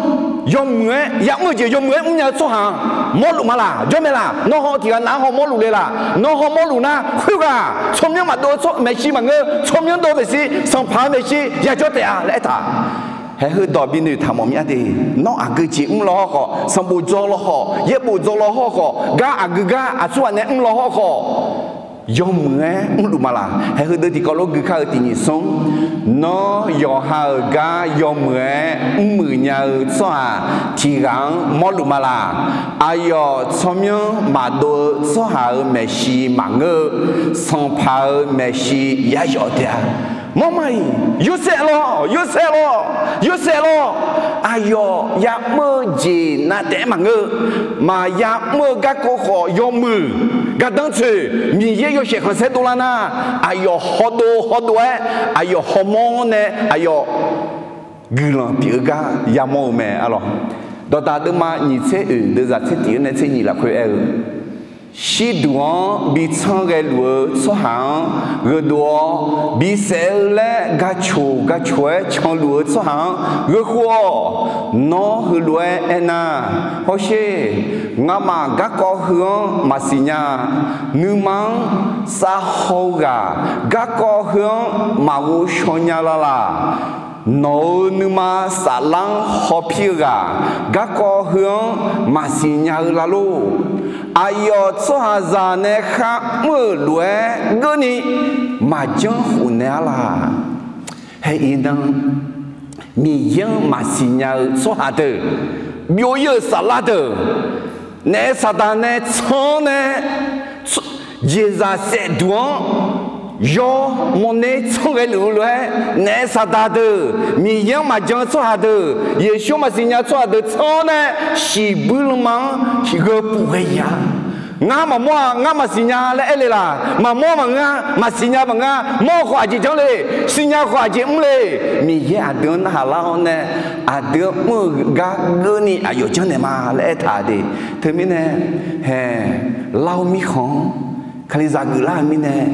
yawmuiq-aer ya'mr-eu jeq yawmuiq-aer mrnya-eu tsawrhaq-anr mawrluf ma laq, jawr mae laq. Nawr haw tiq ghaq nav-anr haw mawrluf le laq. Nawr haw mawrluf nar, khoerghaq tsawrmyanr maqdov-eu maeqshi maqngeur, tsawrmyanr dov-eu maeqshi, sanqpaq-euq maeqshi yajawr taef-a laer aertaq. Haeq heudawq binoeq taq mawf myav de. Nawr aqgeu jeq mr law hawr khawf, sanqbof dzaw law khawf, yaerbof dzaw law hawr khawf, gar aqgeu gar aqsurghaq nae mr law hawr khawf, yawmuiq-aer mrluf ma laq. Haeq heudeuv tiqkawv lof gui kar-eu tiq nyiq smr, Nawr yawqha-euq gar yawmuiq-aer mrmuiq nya-eu tsawrhaq tiq ghaq-anr mawrluf ma laq. Aqyawf tsawrmyanr maqdov-eu tsawrhaq-euq maeqshi maqngeur-eu, sanqpaq-euq maeqshi yayawf taef-a. Mawrma-iq, Yorsaev lawr, Yorsaev lawr, Yorsaev lawr. Aqyawf ya'mr-eu jeq nav taef-aer maqngeur. Maqya mr-eu garkawv khawf yawmuiq, gardanr tsoeq, Miqyaer yawshaef khanqsaer dovlar nar, aqyawf hawdov hawdov-aer, aqyawf hawmawr nae aqyawf guiqlanq pyeuf-eu gar yamawr-eu mae arlawq. Dawqdaq deuvma nyiq tser oeq deuv zaq tser tiq-anr nae tser nyiq lafkhoer aer-eu, Shirduq-anr bi tsanr ghaeluf-eu tsawrhaq-anr gheudov-awr, bisaef-eu laer gaqcoq gaqcoq-aer canluf-eu tsawrhaq-anr gheukhof-awq. Nawr heulof-aer aernar, hawsher, ngamaf garkawv heu-anr maqsiq nya-a. Nuima-anr savhaw-eu ghaq garkawv heu-anr maqghovshaw nya la laq. Nawq-euq nuima saflar-anr hawpir-eu ghaq garkawv heu-anr maqsiq nya-eu la lor. Aqyawf tsawrhaqzaq nae kharmr-euq lof-aer geurni maqjanr khofnaeq-ar laq. Hae iqnan, Miqyaer-anr maqsiq nya-eu tsawrhaq deuq, byov-ir-euq saflar deuq, naef saqdaq nae tsanr-awr nae, jeqzaq saefduq-anr yawr mawrner tsanr ghaeluf-eu lof-aer, naef saqdaq deuq, Miqyaer-anr maqjan-eu tsawrhaq deuq, Yeqsur maqsiq nya-eu tsawrhaq deuq tsanr-awr nae, shiqbuir lanma-anr gheu puf ghae ya. Ngar maqmawr-aq, ngar maqsiq nya laer aer le laq? Maqmawr maqngeur-a, maqsiq nya maqngeur-a. Mawr-eu khawf aqjeq janr le, siqnya khawf aqjeq mr le. Miqyaer aqdui-anr narhaq lar-awr nae, aqdui-anr mr-eu gar geurni aqyawf janrnaeq ma laer aertaq de. Teumirnae, hae, lar-eu mirkhanq-anr Kalizaq geuflar-euq mirnae,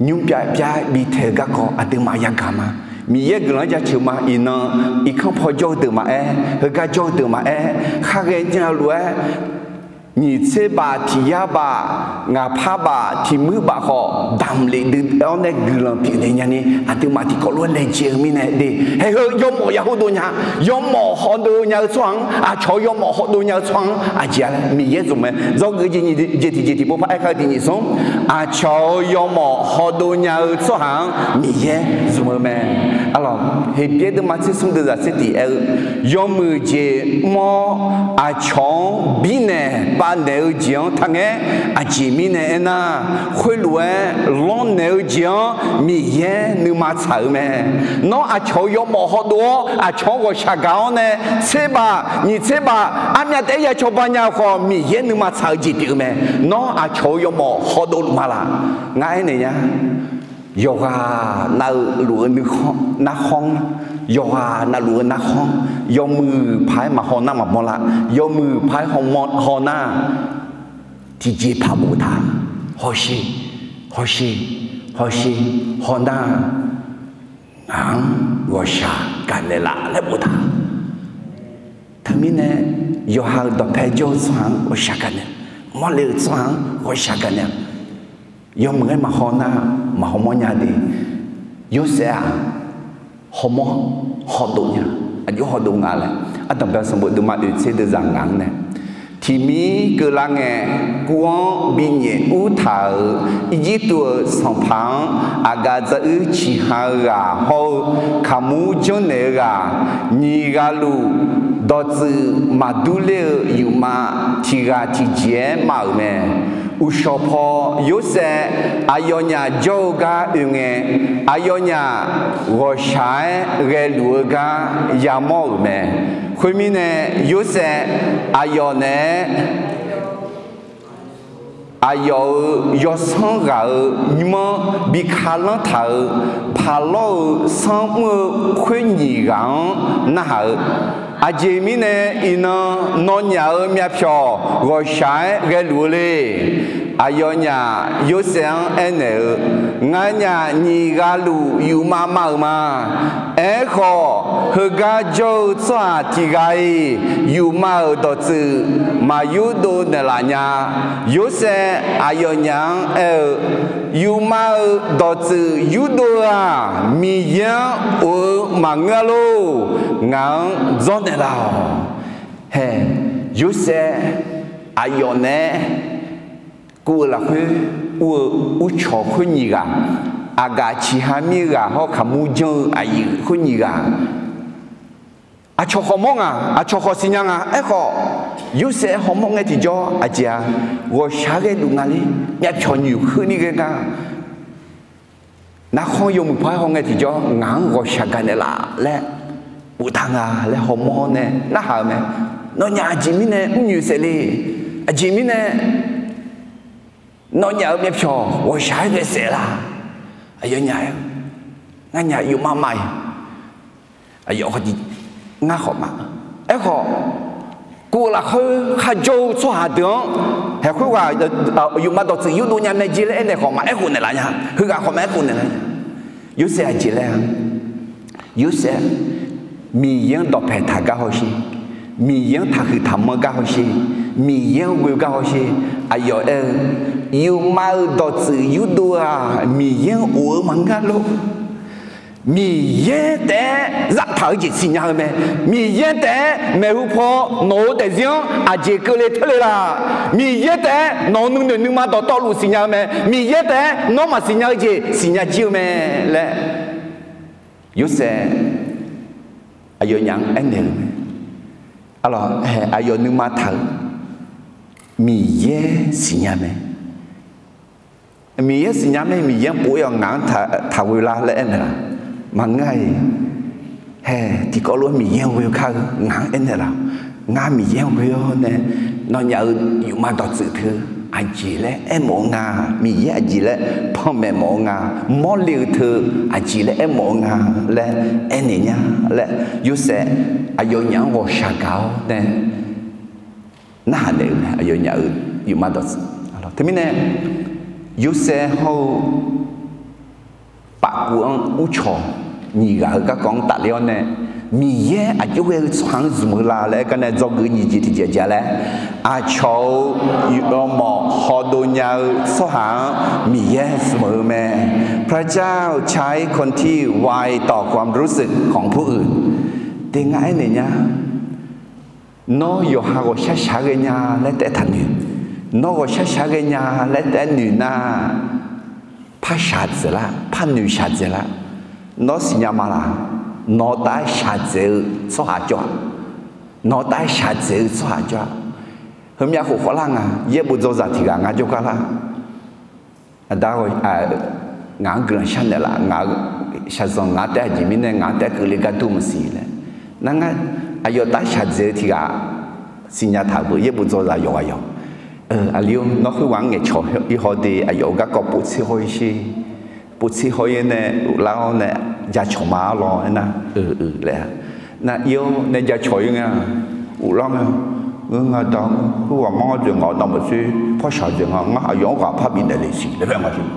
nymr pyav pyav bitaeq-eu garkawv aqduimaf yagaq ma. Miqyaer guiqlanq-anr jaceuq ma. Iqnan irkanr paw jawr-eu deuq maqaer, heugar jawr-eu deuq maqaer, khar ghaenya-eu lof-aer, nyiq tser baf, tiq yar baf, ngaq par baf, tiq muir baf khawf, damq lef dui-awr nae guiqlanq pyeufnaeq nyani, aqduimaf tiqkawv lof-aer laejae-eu mirnae de. Hae heu yawmawf ya hawdov nya, yawmawf hawdov nya-eu tsawrhaq-anr, aqcawq-eu yawmawf hawdov nya-eu tsawrhaq-anr aqjeq-a laer Miqyaer zmq mae. Dzawgeuf jeq tiq jeq tiqjeq tiqpov par aer kar-eu tiq nyiq smr, aqcawq-eu yawmawf hawdov nya-eu tsawrhaq-anr Miqyaer zmq-eu mae. Arlawq, Heqbyaer deuvma tser smr deuv zaq tser tiq aer-eu, yawmuiq jeq mr-awr aqcawq-anr birnaeq bavnaeq-eu jeq-anr taqngaer. Aqjeq mirnae aernar, khoerlof-aer lanrnaeq-eu jeq-anr Miqyaer nuima tsaq-euq mae. Nawr aqcawq-eu yawmawf hawdov-awr aqcawq-anr ghawqshaq gaq-awr nae tser baf nyiq tser baf armyav taef-aer ya cawba nya-eu khawf, Miqyaer nuima tsaq-eu jeq pyeuf-eu mae. Nawr aqcawq-eu yawmawf hawdov luf ma laq? Ngar aernaeq nya. Yawqghaq navluf-eu narkhanr-anr, yawqghaq navluf-eu narkhanr-anr, yawmuiq paq-aer maqhaw nar maqmawr lar. Yawmuiq paq-aer haw nar, tiqjeqpaq boftaq. Hawsher, hawsher, hawsher, haw nar, ngaq-anr ghawqshaq gaqnaeq laf laer boftaq. Teumirnae, yawqha-euq dawqpae jawr-eu tsawrhaq-anr ghawqshaq gaqnaeq, mawrle-eu tsawrhaq-anr ghawqshaq gaqnaeq, yawmuiq-aer maqhaw nar, maqhaw mawr nya de. Yorsaev-aq, hawmawr hawdov nya, aqjox hawdov nga laer, ardanqbae sanqbof deuvma oeq tser deuv zaq ngaq-anr nae, tiqmir keuvlar ngae, guv-anr binyaef ur taq-euq Irjirtuv-euq sanqpaq-anr, aqgaf dzaruir ciqha-eu ghaq hawr-eu kaqmur janrnaeq-eu ghaq nyiq ghaq luf, dawqtsuif maqdur ler-eu yufma tiq ghaq tiqjeq-aer mav-euq mae. Uqshawq paw Yorsaev aqyawfnyaf jawr-eu gar oe ngae, aqyawfnyaf ghawqshaq-aer ghaeluf-eu gar yamawr-euq mae. Khoermirnae, Yorsaev aqyawf naeq-aer aqyawf-euq yawsanr ghaq-euq nymr-anr bi kalanr taq-euq paqlawr-euq sanr mr-eu khoer nyiq ghaq-anr narhaq-eu, Aqjeq mirnae iqnan nawnyaf-euq myavpyawq ghawqshaq-aer ghaeluf-eu le? Aqyawfnyaf Yorsaev-anr aernaeq-eu, Nganyaf nyiq ghaq luf yufmav mav-euq ma. Aerkhawf, heugar jawr-eu tsawrhaq tiq ghaq-iq yufmav-euq dawqtsuif maq yurdov naeqlaf nya. Yorsaev aqyawfnyaf-anr aer-eu, Yufmav-euq dawqtsuif yurdov-eu-aq, Miqyaer-anr of-eu maqngeur-a lor. Ngaq-anr dzawrnaeq laf-awq. Hae, Yorsaev aqyawf naeq-aer kuv-eu lafkhoer ur-eu, ur cawq khoer nyiq ghaq, aqgaf ciqha mir-eu ghaq hawr kaqmur janr-eu aqyuif khoer nyiq ghaq, aqcawq khawf mawr nga, aqcawq khawf siqnya nga. Aerkhawf, Yorsaev hawmawr ngae tiqjawr aqjeq-a, ghawqshaq-aer ghaeluf nga ler, myavpyawq nyoeq kheurni ghae nga. Narkhanr yawmuiq par-aer haw ngae tiqjawr ngaq-anr ghawqshaq gaqnaeq laf laer boftaq nga laer hawmawr nae narhaq-eu mae. Nawnyaf aqjeq mirnae mrnyoeq saef le? Aqjeq mirnae nawnyaf-euq myavpyawq ghawqshaq-aer ghae saef la? Aqyawfnyaf aer-eu, Nganyaf yufmav mav-iq, aqyawf ngar khawf ma. Aerkhawf, kuv-euq lafkhoer kharjawr-eu tsawrhaq deuq-anr haeq khoerghaq yufmav dawqtsuif yurdov nya mae jeq laer aernaeq khawf maqaer khof naeqlaf nya. Heughaq khawf maqaer khof naeqlaf nya. Yorsaev aqjeq laer-a? Yorsaev, Miqyaer-anr dawqpaeq taq gar hawsher, Miqyaer-anr taqhuiq taqmanr gar hawsher, Miqyaer-anr ghoe gar hawsher. Aqyawf aer-eu, yufmav-euq dawqtsuif yurdov-aq, Miqyaer-anr of-eu maqngeur lor. Miqyaer taef-aer zaftaq-eu jeq siqnya-eu mae. Miqyaer taef-aer maeqhu paw nawq-euq daefzir-anr aqjeq keuvle teurle la? Miqyaer taef-aer nawq-euq nuinoeq nuima dawqtawvluf siqnya-eu mae. Miqyaer taef-aer nawr maqsiqnya-eu jeq siqnya jir-eu mae laer Yorsaev aqyawfnyaf-anr aernaeq-eu mae. Arlawq, hae, aqyawf nuima taq-euq Miqyaer siqnya mae. Miqyaer siqnya mae, Miqyaer-anr pov-ir-awq ngaq-anr taqghoe lar laer aernaeq laf? Maqngeur-a-iq. Hae, tiqkawv lof-aer Miqyaer-anr ghoe-eu kar-eu ngaq-anr aernaeq laf? Ngar Miqyaer-anr ghoe-awr nae nawnyaf-euq yufmav dawqtsuif teu aqjeq laer aermawf-eu nga. Miqyaer aqjeq laer panmaeq mawf-eu nga. Mawrle-eu teu aqjeq laer aermawf-eu nga laer aernaeq nya laer Yorsaev aqyawfnyaf-anr ghawqshaq gaq-awr nae narhaq naeq-eu mae. Aqyawfnyaf-euq yufmav dawqtsuif. Teumirnae Yorsaev hawr-eu pafkuf-anr ur cawq nyiq ghaq-euq garkawv-anr tafler-awr nae, Miqyaer aqjox ghae-eu tsawrhaq-anr zmq-eu la laer aer gar nae dzawgeuf nyiq jeq tiqjeq aqjeq laer, aqcawq-euq yawmawf hawdov nya-eu tsawrhaq-anr Miqyaer zmq-eu mae. พระเจ้าใช้คนที่ไวต่อความรู้สึกของผู้อื่น Te ngar aernaeq nya. Nawr yawqha ghawqshar shaq-aer ghae nya laer taef taqnoeq. Nawr ghawqshar shaq-aer ghae nya laer taef-aer noeq nar, par shaqdzaeq lar, par noeq shaqdzaeq lar. Nawr siqnya ma laq? Nawq-eu taef-aer shaqdzaeq-eu tsawrhaq jawr-aq, nawq-eu taef-aer shaqdzaeq-eu tsawrhaq jawr-aq. Heumyav khof khawvlar nga. Yaerbof dzawzaq tiq ghaq ngar jawrgar lar. Aqda, ngaq-anr guiqlanq sharnaeq laf, ngaq-eu shaqzanq ngaq-anr taef-aer aqjeq mirnae ngaq-anr taef-aer keuvle gar dur maqsiq laer. Nar ngar aqyawf taef-aer shaqdzaeq-eu tiq ghaq siqnya taq beu. Yaerbof dzawzaq yawqghaq yawq, aqli-or, nawr khoerghaq-anr ngaeqcawq-ir haw de, aqyawf-euq garkawv povtser haw-ir sher. Povtser haw-ir nae uvlar-awr nae jacawq ma-ar lawr aernar, laer-a. Nar ir-awr nae jacawq-ir nga. Uvlar nga, ngeur nga da, khoerghaq manr-awr dzaeq ngaq-awr navmaqtser par shaqdzaeq nga. Ngar aqyawf-anr ghaq par bifnaeq le siq laer aer nga siq.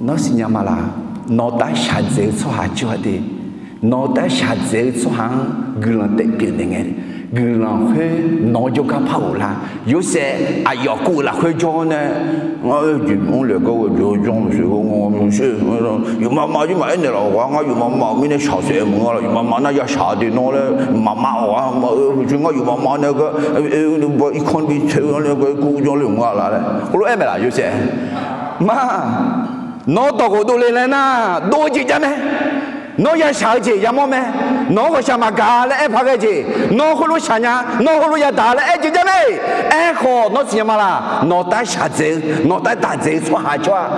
Nawr siqnya ma laq? Nawq-eu taef-aer shaqdzaeq-eu tsawrhaq jawr-a de. Nawq-eu taef-aer shaqdzaeq-eu tsawrhaq-anr guiqlanq taef pyeuf naeq ngae, guiqlanq khoer nawq-eu jawrgar par ghoflar. Yorsaev aqyawf kuv-eu lafkhoer jawr-awr nae, ngar oe jeq mr laeq gar ghae jeq janr maqsiq, yawqmaf maf jir maqaer naeq laf-awq. Ngar yawqmaf maf-euq mirnae shaqsaef maqngeur laf. Yawqmaf maf nar ya shaq de nawr laer, maqmaf-awq. Ngar yawqmaf maf nae gar, irkanr bi tae-eu laer gar kuv janr le maqngeur laf laer heulof-aer mae laf Yorsaev. Ma, nawr dawq ghofdov le laer nar, dov-eu jeq jav mae. Nawr ya shaq-eu jeq yamawr mae. Nawq-anr ghawqshaq maqgaq laer aer paq ghae jeq, nawr heulof shaq nya, nawr heulof yadaq laer aer jeq jav mae. Aerkhawf nawr siqnya ma laq? Nawq taef-aer shaqdzaeq-eu, nawq taef-aer daqdzaeq-eu tsawrhaq jawr-aq,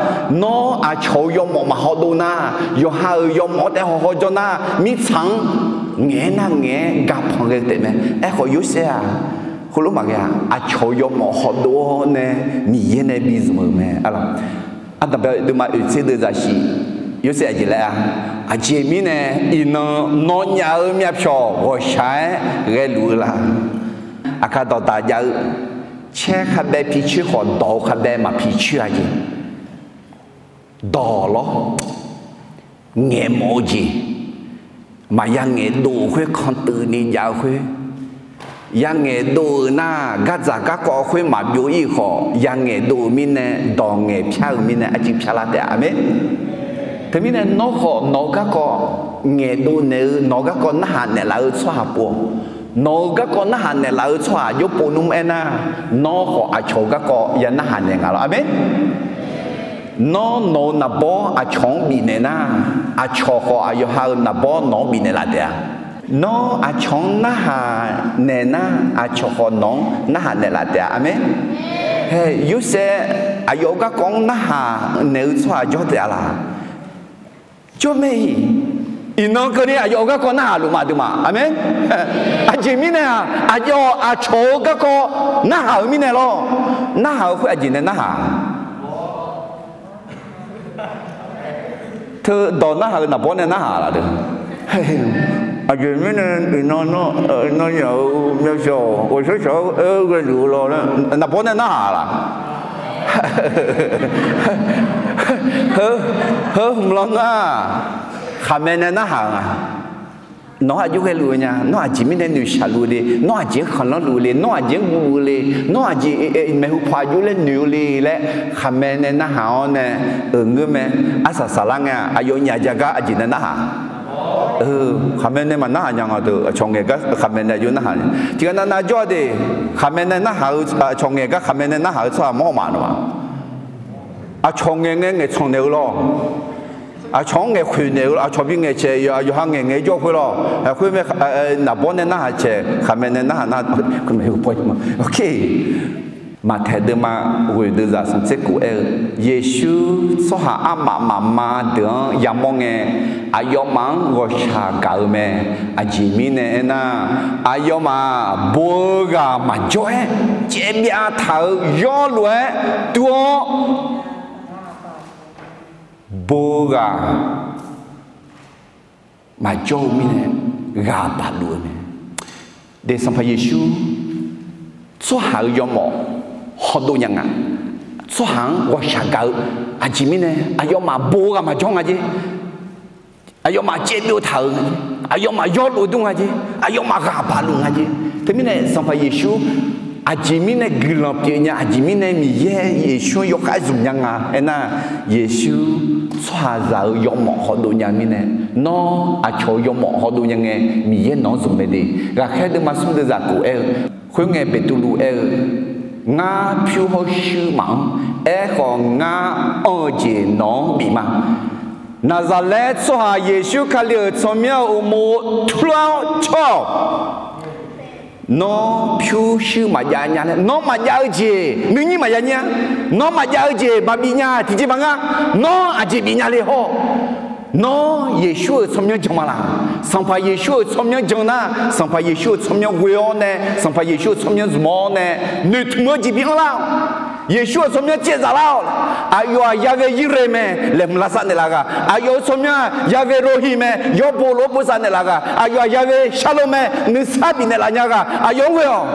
nawr aqcawq-euq yawmawf maqhaw dov nar, yawqha-euq yawmawf-anr taef haw haw jawr nar, mirtsaq-anr ngaeq-aer nar ngaeq-aer garpanq ghae-eu taef mae. Aerkhawf Yorsaev-aq, heulof maqghae-a, aqcawq yawmawf hawdov-awr nae Miqyaer nae bi zmq-euq mae. Arlawq, ardanqbae deuvma oeq tser deuv zaqsiq, Yorsaev aqjeq laer-a, aqjeq mirnae iqnan nawnyaf-euq myavpyawq ghawqshaq-aer ghaeluf-eu la? Aqkar dawqdaq jav-eu, caer khabae picoer khawf dawq-eu khabae maqpicoer-a jeq. Dawq lawr, ngaeqmawf-eu jeq, maqya ngaeqdov-euq khoer kantuv ni jav-eu khoer, ya ngaeqdov-euq nar gardzaq garkawv khoer maqbyov ir-euq khawf, ya ngaeqdov-euq mirnae, dawq ngaeq pyar-euq mirnae arcuiv pyar lar taef-a. Aqmeq. Teumirnae nawr khawf nawq-eu garkawv ngaeqdov naeq-eu, nawq-eu garkawv narhaq naeqlaf-eu tsawrhaq pov-awq. Nawq-eu garkawv narhaq naeqlaf-eu tsawrhaq jawr pov nmr aernar, nawr khawf aqcawq-eu garkawv ya narhaq naeq nga lawr. Aqmeq. Nawr nawq-eu naqbawr aqcawq-anr bifnaeq nar, aqcawq khawf aqyawf ha-eu naqbawr nawq-anr bifnaeq laf taef-a. Nawr aqcawq-anr narhaq naeq nar, aqcawq khawf nawq-anr narhaq naeqlaf taef-a. Aqmeq. Hae, Yorsaev aqyawf-eu garkawv-anr narhaq naeq-eu tsawrhaq jawr taef-a laq? Jawr mae-iq. Iqnan keuvni aqyawf-eu garkawv narhaq luf ma dui ma. Aqmeq. Aqjeq mirnae-aq, aqyawf aqcawq-eu garkawv narhaq-eu mirnae lawr. Narhaq-eu khoer aqjeq nae narhaq Teu dawq narhaq-eu naqbawr nae narhaq laf deuq. Aqjeq mirnae iqnan nawnyaf-euq myavpyawq ghawqshaq shaq-aer ghaeluf-eu law laer naqbawr nae narhaq laf? Heu, hmq lan nar, khaqmae nae narhaq-eu nga. Nawq-anr aqjox ghaeluf-eu nya, nawr aqjeq mirnae noeqshaq luf-eu le, nawr aqjeq-anr khanqlanr luf-eu le, nawr aqjeq-anr guv luf-eu le, nawr aqjeq maeqhu paw aqjox laer noeq-eu le laer khaqmae nae narhaq-awr nae, euq ngeur mae. Arsaq saqlar ngae-aq, aqyawfnyaf jav gar aqjeq nae narhaq Khaqmae nae maqnarhaq nya nga deuq, aqcawq ngaeq gar khaqmae nae aqjox narhaq. Tiqghaq navnav jawr-a de, khaqmae nae narhaq-eu, aqcawq ngaeq gar khaqmae nae narhaq-eu tsawrhaq mawr ma nawq-aq. Aqcawq ngaeq ngae ngaeqtsanq naeq-eu lawr. Aqcawq-anr ngaeq khoeq naeq-eu lawr, aqcawq bi ngaeq caeq yawqha ngaeq ngae jawr khoer lawr. Khoer mae, naqbawr nae narhaq caeq khaqmae nae narhaq nar, Maqtaeq deuvma ghoeq deuq zaq smq tser kof aer-eu, Yeqsur tsawrhaq armaf mafma deuq-anr yamawr ngae, aqyawfmaf-anr ghawqshaq gaq-eu mae. Aqjeq mirnae aernar, aqyawfmaf bo-eu ghaq maqjawr-aer, caevbyav taq-euq yawrlof-aer dur-awr, bo-eu ghaq maqjawr-eu mirnae ghaq baq luf-eu mae. De, Sanqpaq Yeqsur tsawrhaq-euq yawmawf hawdov nya nga. Tsawrhaq-anr ghawqshaq gaq-eu, aqjeq mirnae aqyawfmaf bo-eu ghaq maqjawr nga jer. Aqyawfmaf caevbyov taq-euq nga jer. Aqyawfmaf yawrlof dur nga jer. Aqyawfmaf ghaq baq luf nga jer. Teumirnae Sanqpaq Yeqsur aqjeq mirnae guiqlanq pyeuf nya, aqjeq mirnae Miqyaer Yeqsur-anr yawkhav zmq nya nga aernar, Yeqsur tsawrhaqzaq-euq yawmawf hawdov nya mirnae, nawr aqcawq-euq yawmawf hawdov nya ngae, Miqyaer nawq-anr zmq mae de. Ghaqkhaer deuvma smr deuq zaq kof aer-eu, khoerngae Beqtuvluv aer-eu, Ngar pyur hawr shuir maqanr. Aerkhawf, ngar anr-eu jeq nawq-anr bif ma. Naqzaqlaer tsawrhaq Yeqsur Kali-euq tsawrmyanr-euq uqmov turlar-awr cawr-awq. Nawr pyurshuir maqjav nya laer, nawr maqjav-eu jeq nuinyir maqya nyir-a. Nawr maqjav-eu jeq maqbif nya tiqjeq maqngeur. Nawr aqjeq bif nya le hawr. Nawr Yeqsur-euq tsawrmyanr jan ma laq? Sanqpaq Yeqsur-euq tsawrmyanr jan nar, Sanqpaq Yeqsur-euq tsawrmyanr ghoe-awr nae, Sanqpaq Yeqsur-euq tsawrmyanr zmq-awr nae, noeqtmq-eu jeq bi anr lar-awq. Yeqsur-euq tsawrmyanr caevzaf lar-awq. Aqyawf-aq yaghae Irre mae laeqhmq lavsav naeqlaf ghaq, aqyawf-euq tsawrmyanr-aq yaghae Rohi mae yawbo lof-aer bosav naeqlaf ghaq, aqyawf-aq yaghae Sharlo mae nuisar bifnaeq laf nya ghaq, aqyawf-anr ghoe-awq.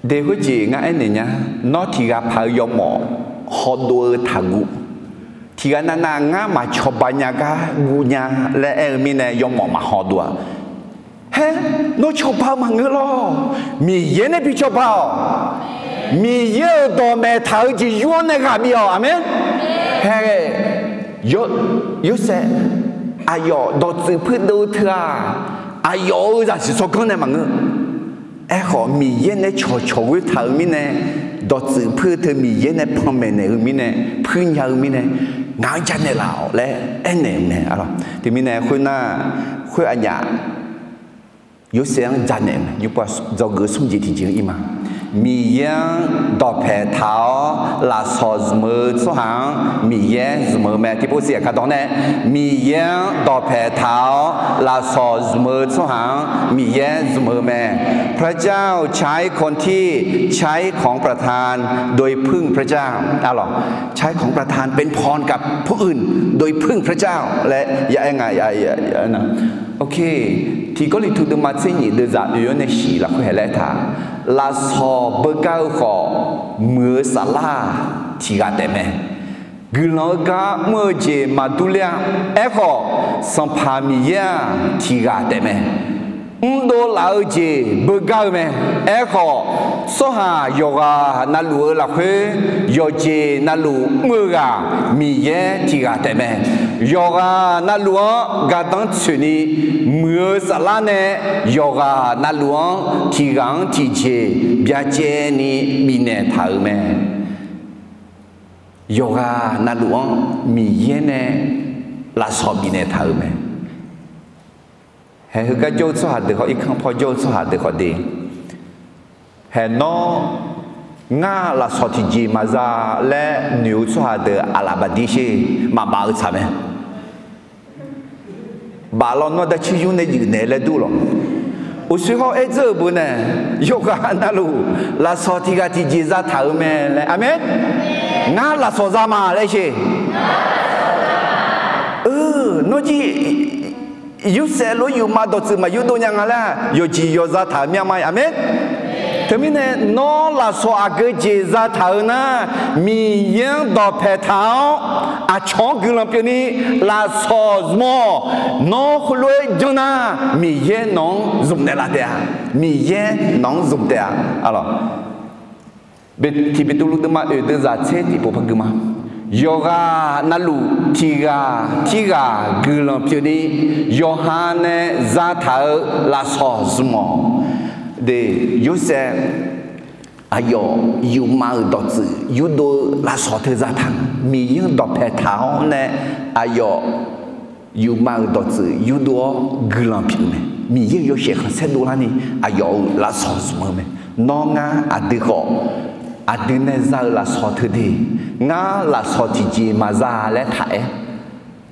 De, khoerjeq ngar aernaeq nya. Nawr tiqghaq paq-eu yawmawf hawdov-eu taqguv. Tiqghaq navnav ngar maqcawba nya gar guv nya laer aer-eu mirnae yawmawf maqhawdov-a. Haer, nawr cawba-eu maqngeur lawr. Miqyaer nae bi cawba-awq. Miqyaer-euq dawqmaeq taq-eu jeq yur-awr nae ghaq bif-awq. Aqmeq. Haer, Yorsaev, aqyawf dawqtsuif puirdov-eu teu-aq, aqyawf-euq zaqsiq tsawrganr nae maqngeur. Aerkhawf, Miqyaer nae cawqcawq ghoer taq-euq mirnae, dawqtsuif puir-eu teu Miqyaer nae panmaeq naeq-eu mirnae, puir nya-eu mirnae, ngaq-anr janaeq laf-awq laer aernaeq-eu mae. Teumirnae khoernar, khoer aqnyaf Yorsaev-anr janaeq-eu mae. Yawqpa dzawgeuf smr jeq tiqjeq-anr ir ma. Miqyaer-anr dawqpaeq taq-awr lafsawq zmq-eu tsawrhaq-anr Miqyaer zmq-eu mae. Tiqpov siq aqkar dawq nae, Miqyaer-anr dawqpaeq taq-awr lafsawq zmq-eu tsawrhaq-anr Miqyaer zmq-eu mae. พระเจ้าใช้คนที่ใช้ของประทานโดยพึ่งพระเจ้า ใช้ของประทานเป็นพรกับผู้อื่นโดยพึ่งพระเจ้า laer ya aer nga. Ok, Tiq Gawrliqtu deuvma tser nyiq deuvzaq oe-awr nae shiq lafkhoer haeq laer taq, lafsawq beugar-eu khawf, muiq-eu saflar-aq tiq ghaq taef mae. Guiqlanq-eu gar mr-eu jeq maqdur ler-a. Aerkhawf, Sanqpaq Miqyaer-aq tiq ghaq taef mae. Mrdov laf-eu jeq beugar-eu mae. Aerkhawf, tsawrhaq yawqghaq navluf-eu lafkhoer yawqjeq navluf mr-eu ghaq Miqyaer tiq ghaq taef mae. Yawqghaq navluf-anr gardanr tsoeqni, muiq-eu saflar nae yawqghaq navluf-anr tiq ghaq-anr tiqjeq byacaevni bifnaeq taq-euq mae. Yawqghaq navluf-anr Miqyaer nae lafsawq bifnaeq taq-euq mae. Haeq heugar jawr-eu tsawrhaq deuq khawf, irkanr paw jawr-eu tsawrhaq deuq khawf de, haeq nawr ngar lafsawq tiqjeq maqza laer noeq-eu tsawrhaq deuq aqlaf bafdir sher, maqbaf-eu tsaq mae. Baf lawnmr-anr darcir yur nae juif naeq laer dur lawq. Uqshoe hawr-aer dzeur-euq beu nae, yawqghaq navluf lafsawq tiq ghaq tiqjeq zataq-euq mae laer. Aqmeq. Ngar lafsawq za ma laer sher. Nawr jir Yorsaev lof yufmav dawqtsuif maq yurdov nya nga laer yawqjeq yawqza taq-euq myanr ma. Aqmeq. Teumirnae nawr lafsawq aqgeu jeq zataq-eu nar, Miqyaer-anr dawqpaeq taq-awr aqcawq-anr guiqlanq pyeufni lafsawq zmq-awq. Nawr heulof-aer janr nar, Miqyaer nawq-anr zmq naeqlaf taef-a. Miqyaer nawq-anr zmq taef-a. Tiq Beqtuvluv deuvma oeq deuvzaq tser tiqpov par gui ma. Yawqghaq navluf tiq ghaq tirghaq guiqlanq pyeufni, yawqha nae zataq-eu lafsawq zmq-awq. De, Yorsaev aqyawf yufmav-euq dawqtsuif yurdov-eu lafsawq teu zataq, Miqyaer-anr dawqpaeq taq-awr nae aqyawf yufmav-euq dawqtsuif yurdov-awr guiqlanq pyeuf-eu mae. Miqyaer-euq yawshaef khanqsaer dovlarni aqyawf-euq lafsawq zmq-eu mae. Nawr ngar aqdui khawf, aqdui nae za-eu lafsawq teu de, ngar lafsawq tiqjeq maqza laer taq-aer,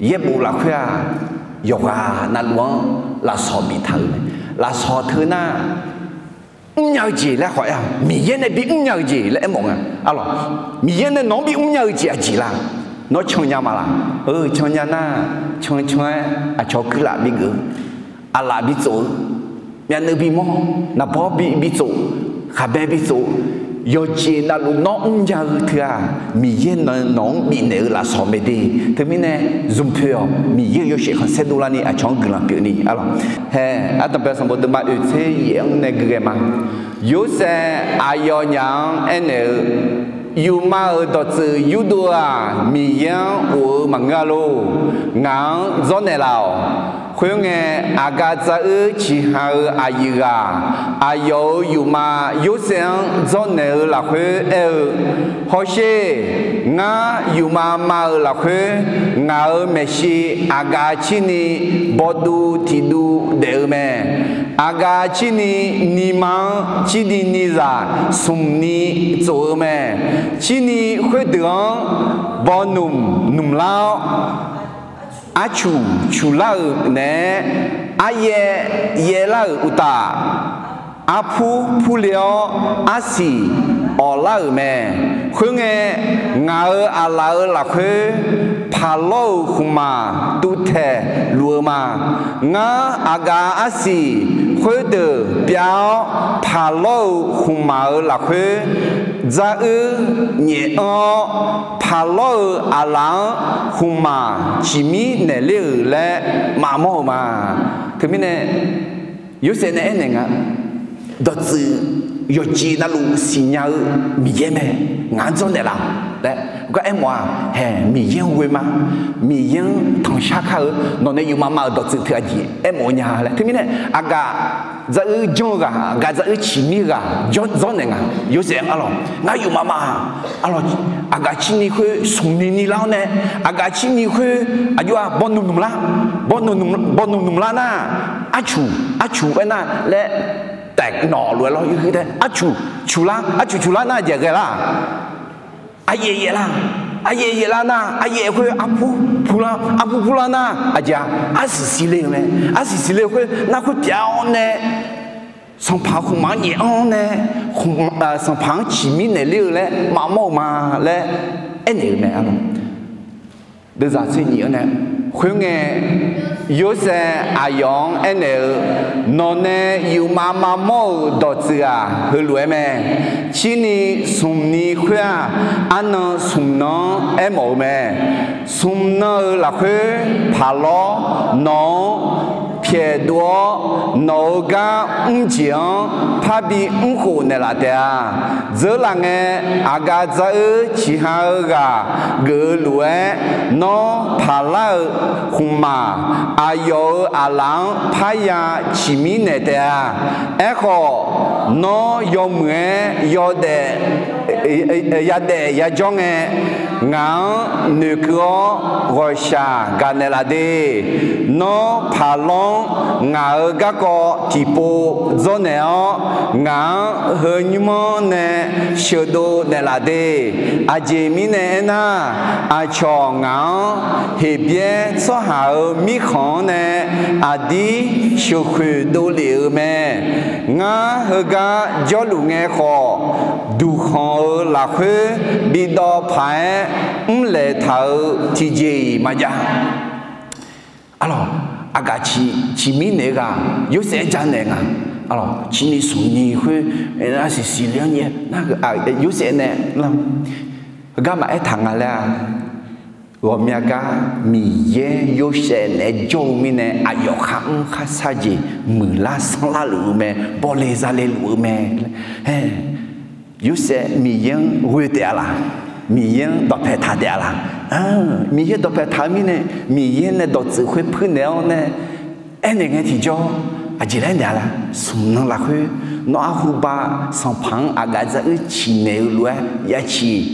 yaerbof lafkhoer-aq, yawqghaq navluf-anr lafsawq biftaq-euq mae. Lafsawq teu nar, mrnya-eu jeq laer khawf-aer-aq, Miqyaer nae bimr nya-eu jeq laer aermawf nga. Arlawq, Miqyaer nae nawq-anr bimr nya-eu jeq aqjeq la? Nawr cannya ma laq? Eu, cannya nar, can can-aer aqcawq kuirlaf bigeuf-eu, aqlaf bitsof-eu, myavnuiv bimawr, naqbawr bi bitsof, khaqbae bitsof, yawqjeq navluf nawr mrnya-eu teu-aq, Miqyaer nae nawq-anr bifnaeq-eu lafsawq mae de. Teumirnae zmqpoeq-awq. Miqyaer-euq yawshaef khanqsaer dovlarni aqcawq-anr guiqlanq pyeufni. Arlawq, hae, ardanqbae sanqbof deuvma oeq tser yaef-anr nae gui ghae ma. Yorsaev aqyawfnyaf-anr aernaeq-eu, yufmav-euq dawqtsuif yurdov-eu-aq, Miqyaer-anr of-eu maqngeur-a lor. Ngaq-anr dzawrnaeq laf-awq. Khoerngae, aqgaf dzar uir ciqha-eu aqyuif ghaq aqyawf-euq yufmav Yorsaev-anr dzawrnaeq-eu lafkhoer aer-eu, Hawsher, ngar yufmav mav-euq lafkhoer ngaq-euq maeqshi aqgaf cirni bawduv tiqduv daef-eu mae. Aqgaf cirni nima-anr cirni nizaq smq ni tsof-eu mae. Cirni khoerdeuq-anr bawnoeq noeqlar-awr, arcuq cuqlar-euq naeq-aer, aryaer yaerlar-euq uqtaf, arpur purle-awr, arsiq awqlar-euq mae. Khoerngae, ngaq-euq aqlaf-euq lafkhoer paqlawr-euq khmqmaq tuvtaeq luf-eu ma. Ngar aqgaf arsiq khoerdeuq pyav-awr, paqlawr-euq khmqmaq-euq lafkhoer dzar uir nyaef anr-awr, paqlawr-euq aqlaf-anr khmqmaq ciqmir naeqler-euq laer maqmawr-euq ma. Teumirnae, Yorsaev nae aernaeq nga, dawqtsuif yawqjeq navluf siqnya-eu Miqyaer mae. Ngaq-anr dzawrnaeq laf-awq laer gar aermawf-aq, hae, Miqyaer-anr ghoe ma. Miqyaer-anr tanqshar kar-eu, nawq nae yufmav mav-euq dawqtsuif teu aqjeq aermawf-eu nya laer. Teumirnae, aqgaf dzar uir janr-eu ghaq, aqgaf dzar uir ciqmir ghaq dzawrnaeq nga. Yorsaev-anr arlawq, ngar yufmav mav-aq, arlawq, aqgaf cirni khoer smq ni ni lar-awr nae, aqgaf cirni khoer aqjox-aq bawnoeq noeqlar, bawnoeq noeqlar nar, arcuq arcuq aernar laer, Nawq lof-aer lawr yawhuiq tae arcuq cuqlar, arcuq cuqlar nar aqjeq ghae lar-aq, aqyaef yaef lar, aqyaef yaef lar nar aqyaef khoer arpur purlar, arpur purlar nar aqjeq-a, arsiq siqle-eu mae. Arsiq siqle-eu khoer nar khoer pyaf-awr nae, sanqpaq khmqmaq-anr nyaef-anr nae, sanqpaq-anr ciqmir naeq ler-eu laer maqmawr-eu ma laer aernaeq-eu mae. Deuvzaq tser nyif-anr nae, khoerngae, Yorsaev aqyawf-anr aernaeq-eu, Nawqnae yufmav maqmawr-euq dawqtsuif-aq, heulof-aer mae. Cirni smq ni khoer-aq, arnan smq nan-anr aermawf-eu mae. Smq nan-euq lafkhoer paqlawr nawq-anr pyaeqdov-awr, nawq-euq gar mrjeq-anr parbi mrkhof naeqlaf taef-a. Dzeurlaf ngae, aqgaf dzaroer ciqha-eu ghaq geuf-eu lof-aer, nawr paqlar-euq khmqmaq aqyawf-euq aqlaf-anr parya ciqmir naeq taef-a. Aerkhawf, nawr yawmuiq-aer yawdaef yadaef yajawr ngae, ngaq-anr noeqkeuv-awr ghawqshaq gaqnaeq laf de. Nawr paqlawr-anr ngaq-euq garkawv tiqpov dzawrnaeq-awr, ngaq-anr heu nymr-anr nae sheuqdov naeqlaf de. Aqjeq mirnae aernar, aqcawq ngaq-anr Heqbyaer tsawrhaq-euq mirkhanq-anr nae aqdir sheuqkhoeq dovlef-euq mae. Ngar heugar jawrluf ngae khawf, duqkhanq-euq lafkhoer bidawv paq-aer mrlaeq taq-euq tiqjeq-iq maqjav. Arlawq, aqgaf ciqmir naeq-eu ghaq Yorsaev-aer janaeq nga. Arlawq, cirni smq ni khoer, arsiq siqle-anr nyaef, Yorsaev nae, heugar maqaer taq nga laer-a. Ghawqmya gar Miqyaer Yorsaev naeq-aer jawr-eu mirnae, aqyawf kharmr kharshar jeq muiqlar sanrlar luf-eu mae, bawle zale luf-eu mae. Yorsaev Miqyaer-anr ghoe taef-a laq? Miqyaer-anr dawqpae taq taef-a laq? Miqyaer dawqpae taq-eu mirnae, Miqyaer nae dawqtsuif khoer puirnaeq-awr nae aernaeq ngae tiqjawr, aqjeq laer naeq-a laer, smq nan lafkhoer nawr arhuba sanqpaq-anr aqgaf dzaroer ciqnaeq-eu lof-aer ya ciq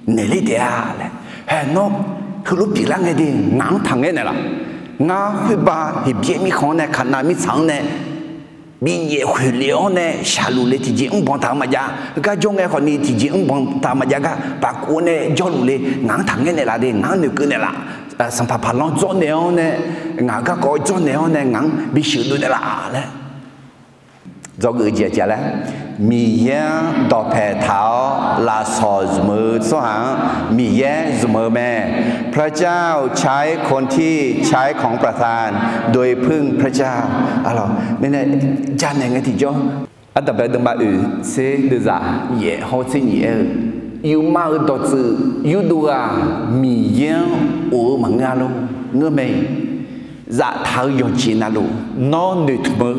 naeqler taef-a laer. Hae, nawr heulof pyeuflar ngae de, ngaq-anr taqngaer naeqlaf. Ngar khoerba Heqbyaer mirkhanq-anr nae, Kaqnav mirtsaq-anr nae bi nyaef khoeq lef-awr nae shaqluf le tiqjeq mrbanq taq-eu maqjav. Heugar jawr ngae khawfni tiqjeq mrbanq taq-eu maqjav gar paqkov nae jawrluf le. Ngaq-anr taqngaer naeqlaf de, ngaq-anr noeqkeuv naeqlaf. Sanqpaq paqlanr dzawrnaeq-awr nae, ngaq-euq garkawv dzawrnaeq-awr nae ngaq-anr bisheuq dov naeqlaf laer dzawgeuf jeq aqjeq laer, Miqyaer-anr dawqpae taq-awr lafsawq zmq-eu tsawrhaq-anr Miqyaer zmq-eu mae. พระเจ้าใช้คนที่ใช้ของประทานโดยพึ่งพระเจ้า Arlawq, mirnae janaeq ngae tiqjawr, Ardanqbae deuvma oeq tser deuvzaq yaef hawr tser nyiq aer-eu, yufmav-euq dawqtsuif yurdov-aq, Miqyaer-anr of-eu maqngeur-a lor. Ngeur mae. Zaftaq-eu yawqjeq navluf nawr noeqtmq-eu,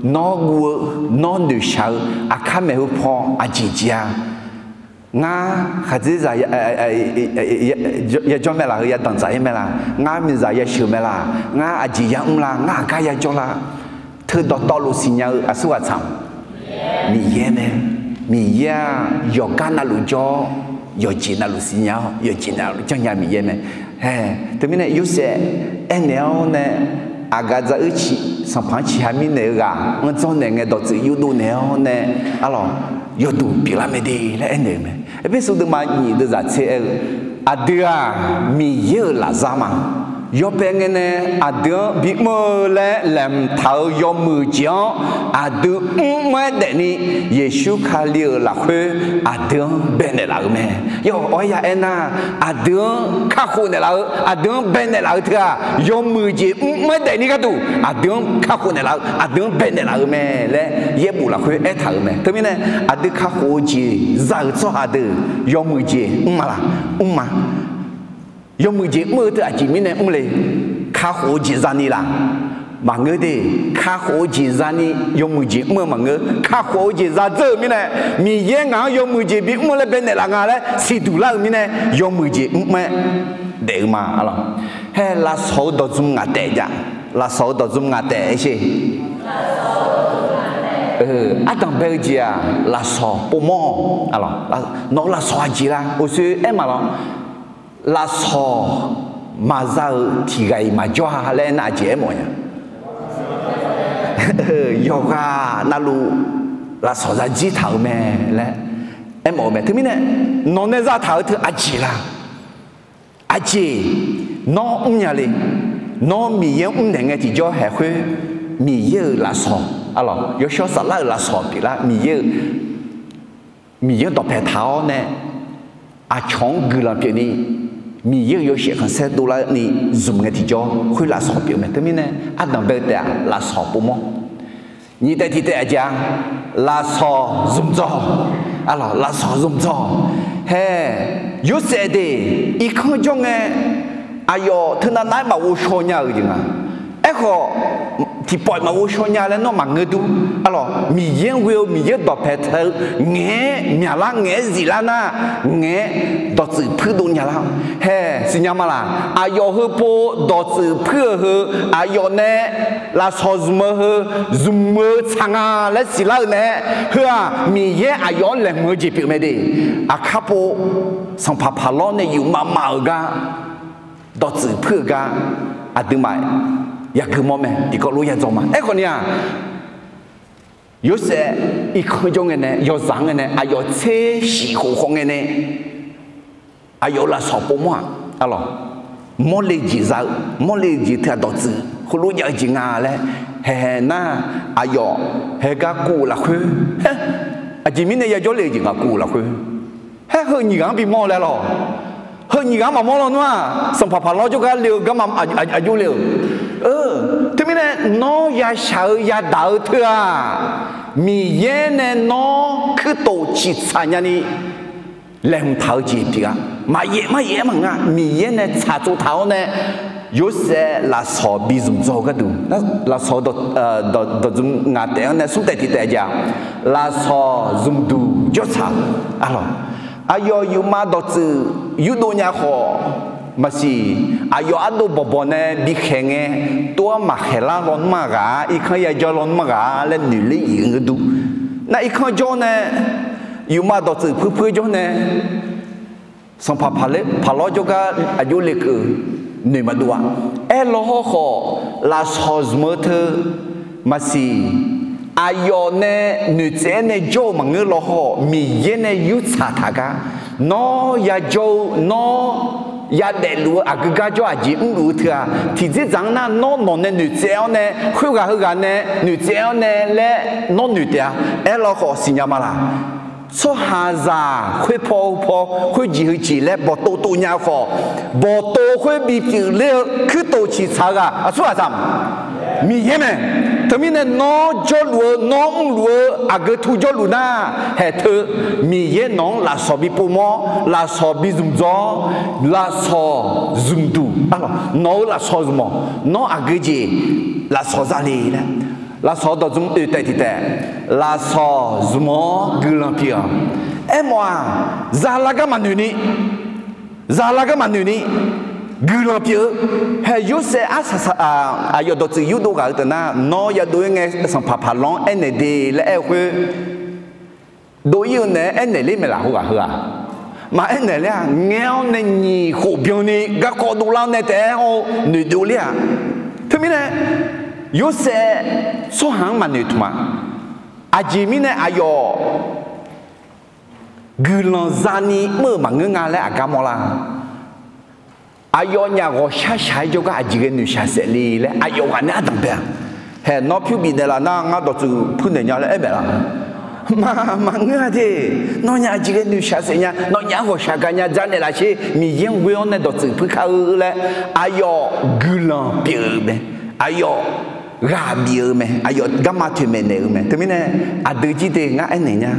nawr guv-eu, nawr noeqshaq-eu aqkar maeq heu paw aqjeq jeq-a. Ngar khaqdzerzaq yajawr mae laq, heu yadanqdzaq-ir mae laq, ngar miqzaq yasheuq mae laq, ngar aqjeq yamr la, ngar aqgar yajawr la, teudawqtawvluf siqnya-eu aqsurghaq tsaq-a? Miqyaer mae. Miqyaer-aq, yawqgar navluf jawr-awr, yawqjeq navluf siqnya-awr, yawqjeq navluf janrnya Miqyaer mae. Hae, teumirnae Yorsaev aernaeq-awr nae, aqgaf dzaroer ciq, sanqpaq-anr ciqha mirnaeq-eu ghaq-anr dzawrnaeq ngae dawqtsuif yurdov naeq-awr nae, arlawq, yawduq pyeuflar mae de laer aernaeq-eu mae. Erpersu deuvma nyiq deuvzaq tser aer-eu, aqdui-aq, Miqyaer-euq lafzar ma. Yawbae ngae nae aqdui-anr bimr-eu laer laeqhmq taq-euq yawmuiq jeq-anr aqdui mrmr-aer daefni, Yeqsur Kali-euq lafkhoer aqdui-anr baenaeq laf-euq mae. Yawf awr ya aernar, aqdui-anr kakhof naeqlaf-eu, aqdui-anr baenaeq laf-eu teu-aq, yawmuiq jeq mrmr-aer daefni gharduq aqdui-anr kakhof naeqlaf-eu, aqdui-anr baenaeq laf-euq mae laer yaerbof lafkhoer aertaq-euq mae. Teumirnae, aqdui kakhof-eu jeq za-euq tsawrhaq deuq yawmuiq jeq mr ma laq? Mr ma. Yawmuiq jeq mr-eu teu aqjeq mirnae mr le? Kakhof-eu jeq zani laq? Maqngeur de. Kakhof-eu jeq zani yawmuiq jeq mr-eu maqngeur. Kakhof-eu jeq zadzeur-euq mirnae, Miqyaer ngaq-anr yawmuiq jeq bimr laer baenaeq laf nga laer siqduq lar-euq mirnae, yawmuiq jeq mrmr-aer daef-eu ma. Arlawq, hae, lafsawq-eu dawqdzm ngaq taef jav. Lafsawq-eu dawqdzm ngaq taef-aer sher. Ardanqbae-eu jeq-aq, lafsawq povmawr-awq. Nawq-eu lafsawq aqjeq la, uqshoe aer ma lawr. Lafsawq maqza-euq tiqghaq-iq maqjawr-a laer aernar, aqjeq aermawf nya? yawqghaq navluf lafsawq zadzir taq-euq mae laer aermawf-eu mae. Teumirnae nawq nae zataq-eu teu aqjeq la? Aqjeq, nawr mrnya le. Nawr Miqyaer mrnaeq ngae tiqjawr haeq khoer, Miqyaer-euq lafsawq, arlawq, yawshawr saflar-euq lafsawq pyeuflar, Miqyaer-euq, Miqyaer dawqpae taq-awr nae aqcawq-anr guiqlanq pyeufni, Miqyaer-euq yawshaef khanqsaer dovlarni zmq ngae tiqjawr khoer lafsawq pyeuf mae. Teumirnae ardanq bae-eu taef-aq lafsawq povmawr. Nyiq taef tiq taef aqjeq-a, lafsawq zmqdzawq, arlawq, lafsawq zmqdzawq. Hae, Yorsaev de irkanr jawr ngae, aqyawf teunav nav-aer maqghov shaw nya-euq jeq nga. Aerkhawf, tiqpawf maqghov shaw nya laer nawr maqngeur dur. Arlawq, Miqyaer-anr ghoe-eu Miqyaer dawqpae taq-eu ngaeq-aer myaqlar, ngaeq-aer ziflar nar, ngaeq-aer dawqtsuif puir dov nya lar. Hae, siqnya ma laq? Aqyawf heupov dawqtsuif puir-eu heu, aqyawf nae lafsawq zmq-eu heu, zmq-eu tsaq nga laer siqlar-eu nae, heu-aq Miqyaer aqyawf-anr laeqhmq-eu jeq pyeuf mae de. Aqkar pov, sanqpaq Paqlawr nae yufmav mav-euq gar dawqtsuif puir-eu gar, aqduimaf yagui mawr mae, tiqkawv lof yadzaw ma. Aerkhawf ni-aq, Yorsaev irkanr jawr ngae nae, yawzaq-anr ngae nae, aqyawf tser shif khof khawf ngae nae, aqyawf-euq lafsawq povmawr-aq, arlawq, mawrle jeq za-eu, mawrle jeq teu-aq dawqtsuif heulof jav-eu jeq nga laer haeq nar, aqyawf haeq gar kuv-euq lafkhoer, haer, aqjeq mirnae yajawr le-eu jeq nga kuv-euq lafkhoer, haer, heu nyiq ghaq-anr bimawr laer lawq. Heu nyiq ghaq-anr maqmawr lawnmr-aq, sanqpaq Paqlawr jawrgar le-eu garma aqjox le-euq. Teumirnae nawr yashaq-eu yadaq-eu teu-aq, Miqyaer nae nawr kuirtof ciqtsaq nyani laeqhmq taq-eu jeq pyeuf-a. Maqyaef maryaef-aer maqngeur-a. Miqyaer nae tsaqtsov taq-awr nae, Yorsaev lafsawq bi zmqdzawr-eu gharduq, lafsawq dawqdzmq ngaq taef-anr nae smr taef tiq taef jav, lafsawq zmqduq jawrsaq, arlawq, aqyawf yufmav dawqtsuif yurdov nya khawf maqsiq, aqyawf ardov bawqbawq nae bikhaeq ngae, tov-aer maqkhaeq lar lawnmr-aq ghaq-a, irkanr yajawr lawnmr-aq ghaq-a laer noeq ler-iq ngeur dur. Nar irkanr jawr nae, yufmav dawqtsuif puirpuir jawr nae, sanqpaq Paqlawr jawrgar aqjox lekeuv noeq maqdov-a. Aerlaw hawrkhawf, lafsawq zmq-eu teu maqsiq, aqyawf nae noeqtsaev-aer nae jawr-eu maqngeur law hawr, Miqyaer nae yurtsaq taq gar, nawr yajawr-eu, nawr yadaefluf-eu aqgeu gar jawr aqjeq mrluf-eu teu-aq, tiqdzerdzaq-anr nar nawr nawq nae noeqtsaev-awr nae, khoerghaq heughaq nae noeqtsaev-awr nae laer nawr noeqtsaev-a. Aerlaw khawf siqnya ma laq? Tsawrhaqzaq khoerpaw heupaw khoerjeq heujeq laer bawqtov tov nya khawf, bawqtov khoer bipyeuf ler-eu kuirtof ciqtsaq-eu ghaq aqsurghaq tsaq-a? Miqyaer mae. Teumirnae nawr jawrluf-eu, nawr mrluf-eu aqgeu tu jawrluf nar, haeq teu Miqyaer nawq-anr lafsawq bi povmawr, lafsawq bi zmqdzawr, lafsawq zmqduq, nawq-eu lafsawq zmq-awq, nawr aqgeu jeq lafsawq zale laer. Lafsawq dawqdzmq oeq taef tiq taef, lafsawq zmq-awr guiqlanq pyeuf-awq. Aermawf-aq, zalar gar maqnoeq ni, zalar gar maqnoeq ni, guiqlanq pyeuf-eu. Haeq Yorsaev arsaq saq, aqyawf dawqtsuif yurdov ghaq-eu teu nar, nawr yadov-aer ngae sanqpaq Paqlawr-anr aernaeq de laer aer-eu khoer, dov-ir-eu naeq-aer aernaeq ler mae laq? Heughaq heughaq maqaer naeq ler-aq, ngaer-awr nae nyiq khof byanni garkawv dovlar-awr nae taef-aer hawr-eu noeqdov ler-aq. Teumirnae Yorsaev tsawrhaq-anr maqnoeq tmq-a. Aqjeq mirnae aqyawf guiqlanq zani mr-euq maqngeur nga laer aqgar mawrlar? Aqyawfnyaf ghawqshaq shaq-aer jawrgar aqjeq ghae noeqshaq saef le laer aqyawf ghaq nae ardanq bae-a. Haeq nawr pyur bifnaeq laf nar ngar dawqtsuif puirnaeq nya laer aer maeq laf? Maqngeur-a de. Nawnyaf aqjeq ghae noeqshaq saef nya, nawnyaf-anr ghawqshaq gaq nya dzarnaeq laf sher, Miqyaer-anr ghoe-awr nae dawqtsuif puir kar-eu laer, aqyawf guiqlanq pyeuf-eu mae. Aqyawf ghaq bif-eu mae. Aqyawf garma toeqmaeq naeq-eu mae. Teumirnae aqdui jir de ngar aernaeq nya,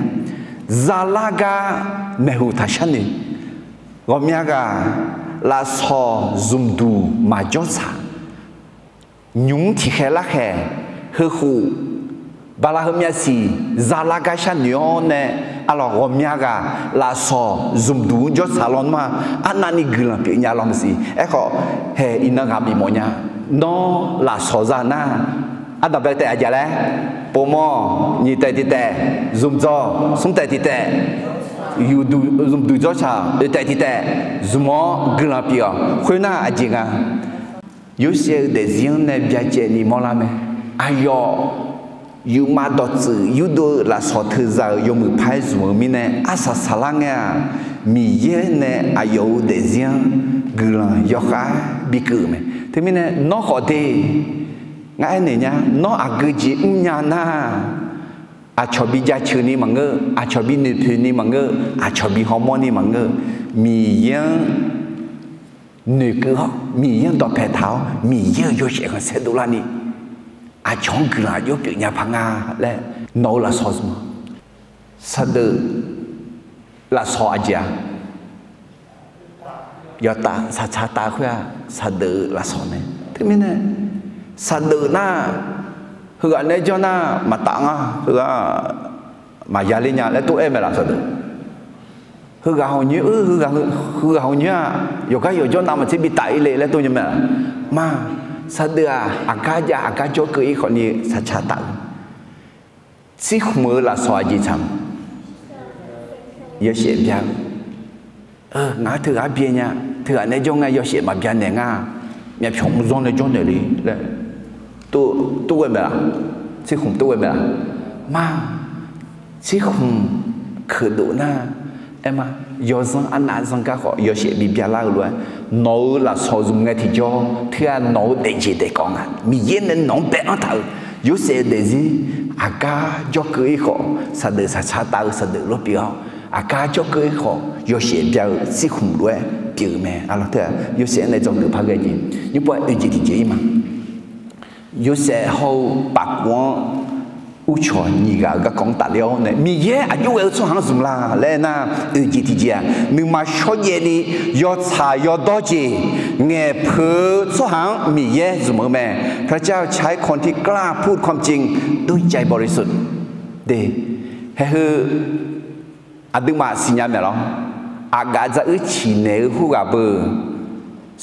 zalar gar maeqhu taq sharnoeq. Ghawqmya ghaq lafsawq zmqduq maqjawr tsaq. Nymq-mr tiqkhaeq larkhaeq, heukhof, bala heumyav siq, zalar gar sharnoeq-awr nae, arlawq ghawqmya ghaq lafsawq zmqduq-anr jawr tsaq lawnmr-aq, arnavni guiqlanq pyeuf nya law maqsiq. Aerkhawf, haeq iqnan ghaq bif mawf nya. Nawr lafsawq za nar, ardanqbae taef aqjeq laer, povmawr, nyiq taef tiq taef, zmqdzawr, smr taef tiq taef, zmqduq jawr tsaq, oeq taef tiq taef, zmq-awr guiqlanq pyeuf-awq. Khoernar aqjeq nga, Yorsaev-eu daefzir-anr nae byacaevni mawrlar mae. Aqyawf yufmav dawqtsuif yurdov-eu lafsawq teuzaq-euq yawmuiq paq-aer zmq-eu mirnae, arsaq saqlar ngae-aq, Miqyaer nae aqyawf-euq daefzir-anr guiqlanq yawkhav bi keuv-euq mae. Teumirnae nawr khawf de, ngar aernaeq nya, nawr aqgeu jeq mrnya nar, aqcawq bi jaceuq ni maqngeur, aqcawq bi noeqpoeq ni maqngeur, aqcawq bi hawmawr ni maqngeur, Miqyaer-anr noeqkeuv-awr, Miqyaer-anr dawqpae taq-awr, Miqyaer-euq yawshaef khanqsaer dovlarni, aqcawq-anr guiqlanq aqjox pyeufnya paq nga laer nawq-eu lafsawq zmq-a. Saqdeuf lafsawq aqjeq-a, yawtav saqtsaq tav khoer-aq, saqdeuf-eu lafsawq mae. Teumirnae saqdeuf nar, heughaq nae janr nar maqtaf nga, heughaq maqya ler nya laer tov-aer mae laf saqdeuf. Heughaq hawq nyoer-eu, heughaq hawq nyoer-aq, yawqgar yawqjawr navmaqtser bi taf-ir le laer tov nya mae laf. Ma, saqdeuf-aq, aqgar jav aqgar jawrkeuv-ir khawfni saqtsaq taf-eu tsirkhmq-eu lafsawq aqjeq tsaq-a, yawshaef bya-eu. Ngaq-anr teughaq byae nya, teughaq nae jawr ngae yawshaef maqbya naeq nga, myavpyawq mqzanr nae jawrnaeq le laer tov-aer mae laf. Tsirkhmq tov-aer mae laf. Ma, tsirkhmq keuqdov nar, aer ma, yawzanr arnav zanr gar khawf yawshaef bibya lar-eu lof-aer, nawq-euq lafsawq zmq ngae tiqjawr teughaq nawq-eu daefjeq daefkawv nga. Miqyaer nae nawq-anr bae-anr taq-euq, Yorsaev-eu daefzir aqgar jawrkeuv-ir khawf saqdeuf saqtsaq taf-eu saqdeuf lof pyeuf-awr, aqgar jawrkeuv-ir khawf yawshaef bya-eu tsirkhmq lof-aer pyeuf-eu mae. Arlawq teughaq Yorsaev-anr nae dzawgeuf par ghae jeq, nymr pov-aer oeq jeq tiqjeq-ir ma. Yorsaev hawr-eu pafkov-anr uvcawq nyiq ghaq-euq garkawv-anr tafler-awr nae, Miqyaer aqjox ghae-eu tsawrhaq-anr zmq la laer aernar, oeq jeq tiqjeq-aq, nuima shawrjaev ni yawtsaq yawdawr jeq ngaeqpeuq-eu tsawrhaq-anr Miqyaer zmq-eu mae. พระเจ้าใช้คนที่กล้าพูดความจริงด้วยใจบริสุทธิ์ de, haeq heu aqduimaf siqnya maeq lawr. Aqgaf dzaruir ciqnaeq-eu khoerghaq beu,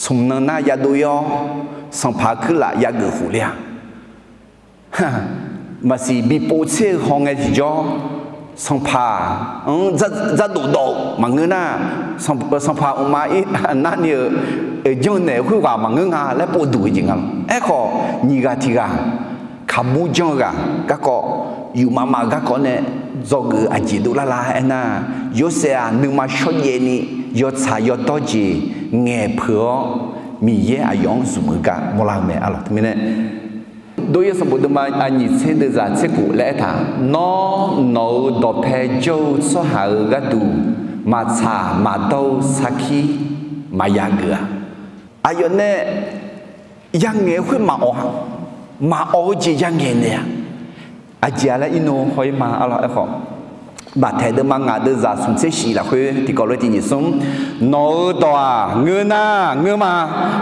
smq nan nar yadov-ir-awr, sanqpaq-eu kuirlaf yageuf khofler-a. Maqsiq bi povtser-eu hawngae tiqjawr, sanqpaq-anr dzardof dawv-eu maqngeur nar, sanqpaq mqma ir narni-euq oeq janrnaeq-eu khoerghaq maqngeur nga laer povduq-eu jeq nga lawr. Aerkhawf, nyiq ghaq tiq ghaq kaqmur janr-eu ghaq garkawv, yufmav mav-eu garkawv nae dzawgeuf aqjeq dovlar la aernar, Yorsaev-aq nuima shawrjaev ni yawtsaq yawdawr jeq ngaeqpeuq-awr, Miqyaer aqyawf-anr zmq-eu gar mawrlar-eu mae. Arlawq teumirnae, Dov-ir sanqbof deuvma aqnyiq tser deuvzaq tser khof laer aertaq, Nawr, nawq-euq dawqpae jawr-eu tsawrhaq-euq gharduq maqtsaq maqdawr-eu sarkir maqya geuf-a. Aqyawf nae yangaeq-eu khoer maqawq-a. Maqawq-eu jeq yangaeq naeq-a. Aqjeq-a laer irnov haw-ir ma. Arlawq aerkhawf, Baqtaeq deuvma ngaq deuvzaq smq tser shif lafkhoer tiqkawv lof-aer tiqjeq smr, Nawq-euq dawq-aq, ngeur nar ngeur ma,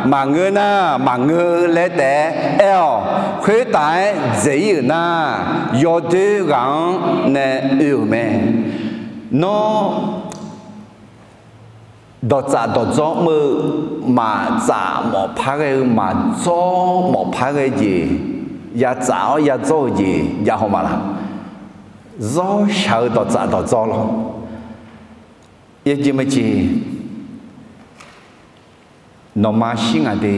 maqngeur nar maqngeur laer taef-aer aer-awq. Khoertaf-aer dzaeq-ir-euq nar, yawdoer ghaq-anr nae oe-euq mae. Nawr, dawqtsaf dawqdzawr mr-eu, maqtsaf mawf par ghae-eu, maqdzawr mawf par ghae jeq, ya tsaf-awr ya dzawr-eu jeq jav haw ma laq? Zawr shaq-eu dawqtsaf dawqdzawr lawr. Yawjeq maqjeq, nawqma shir ngaq de,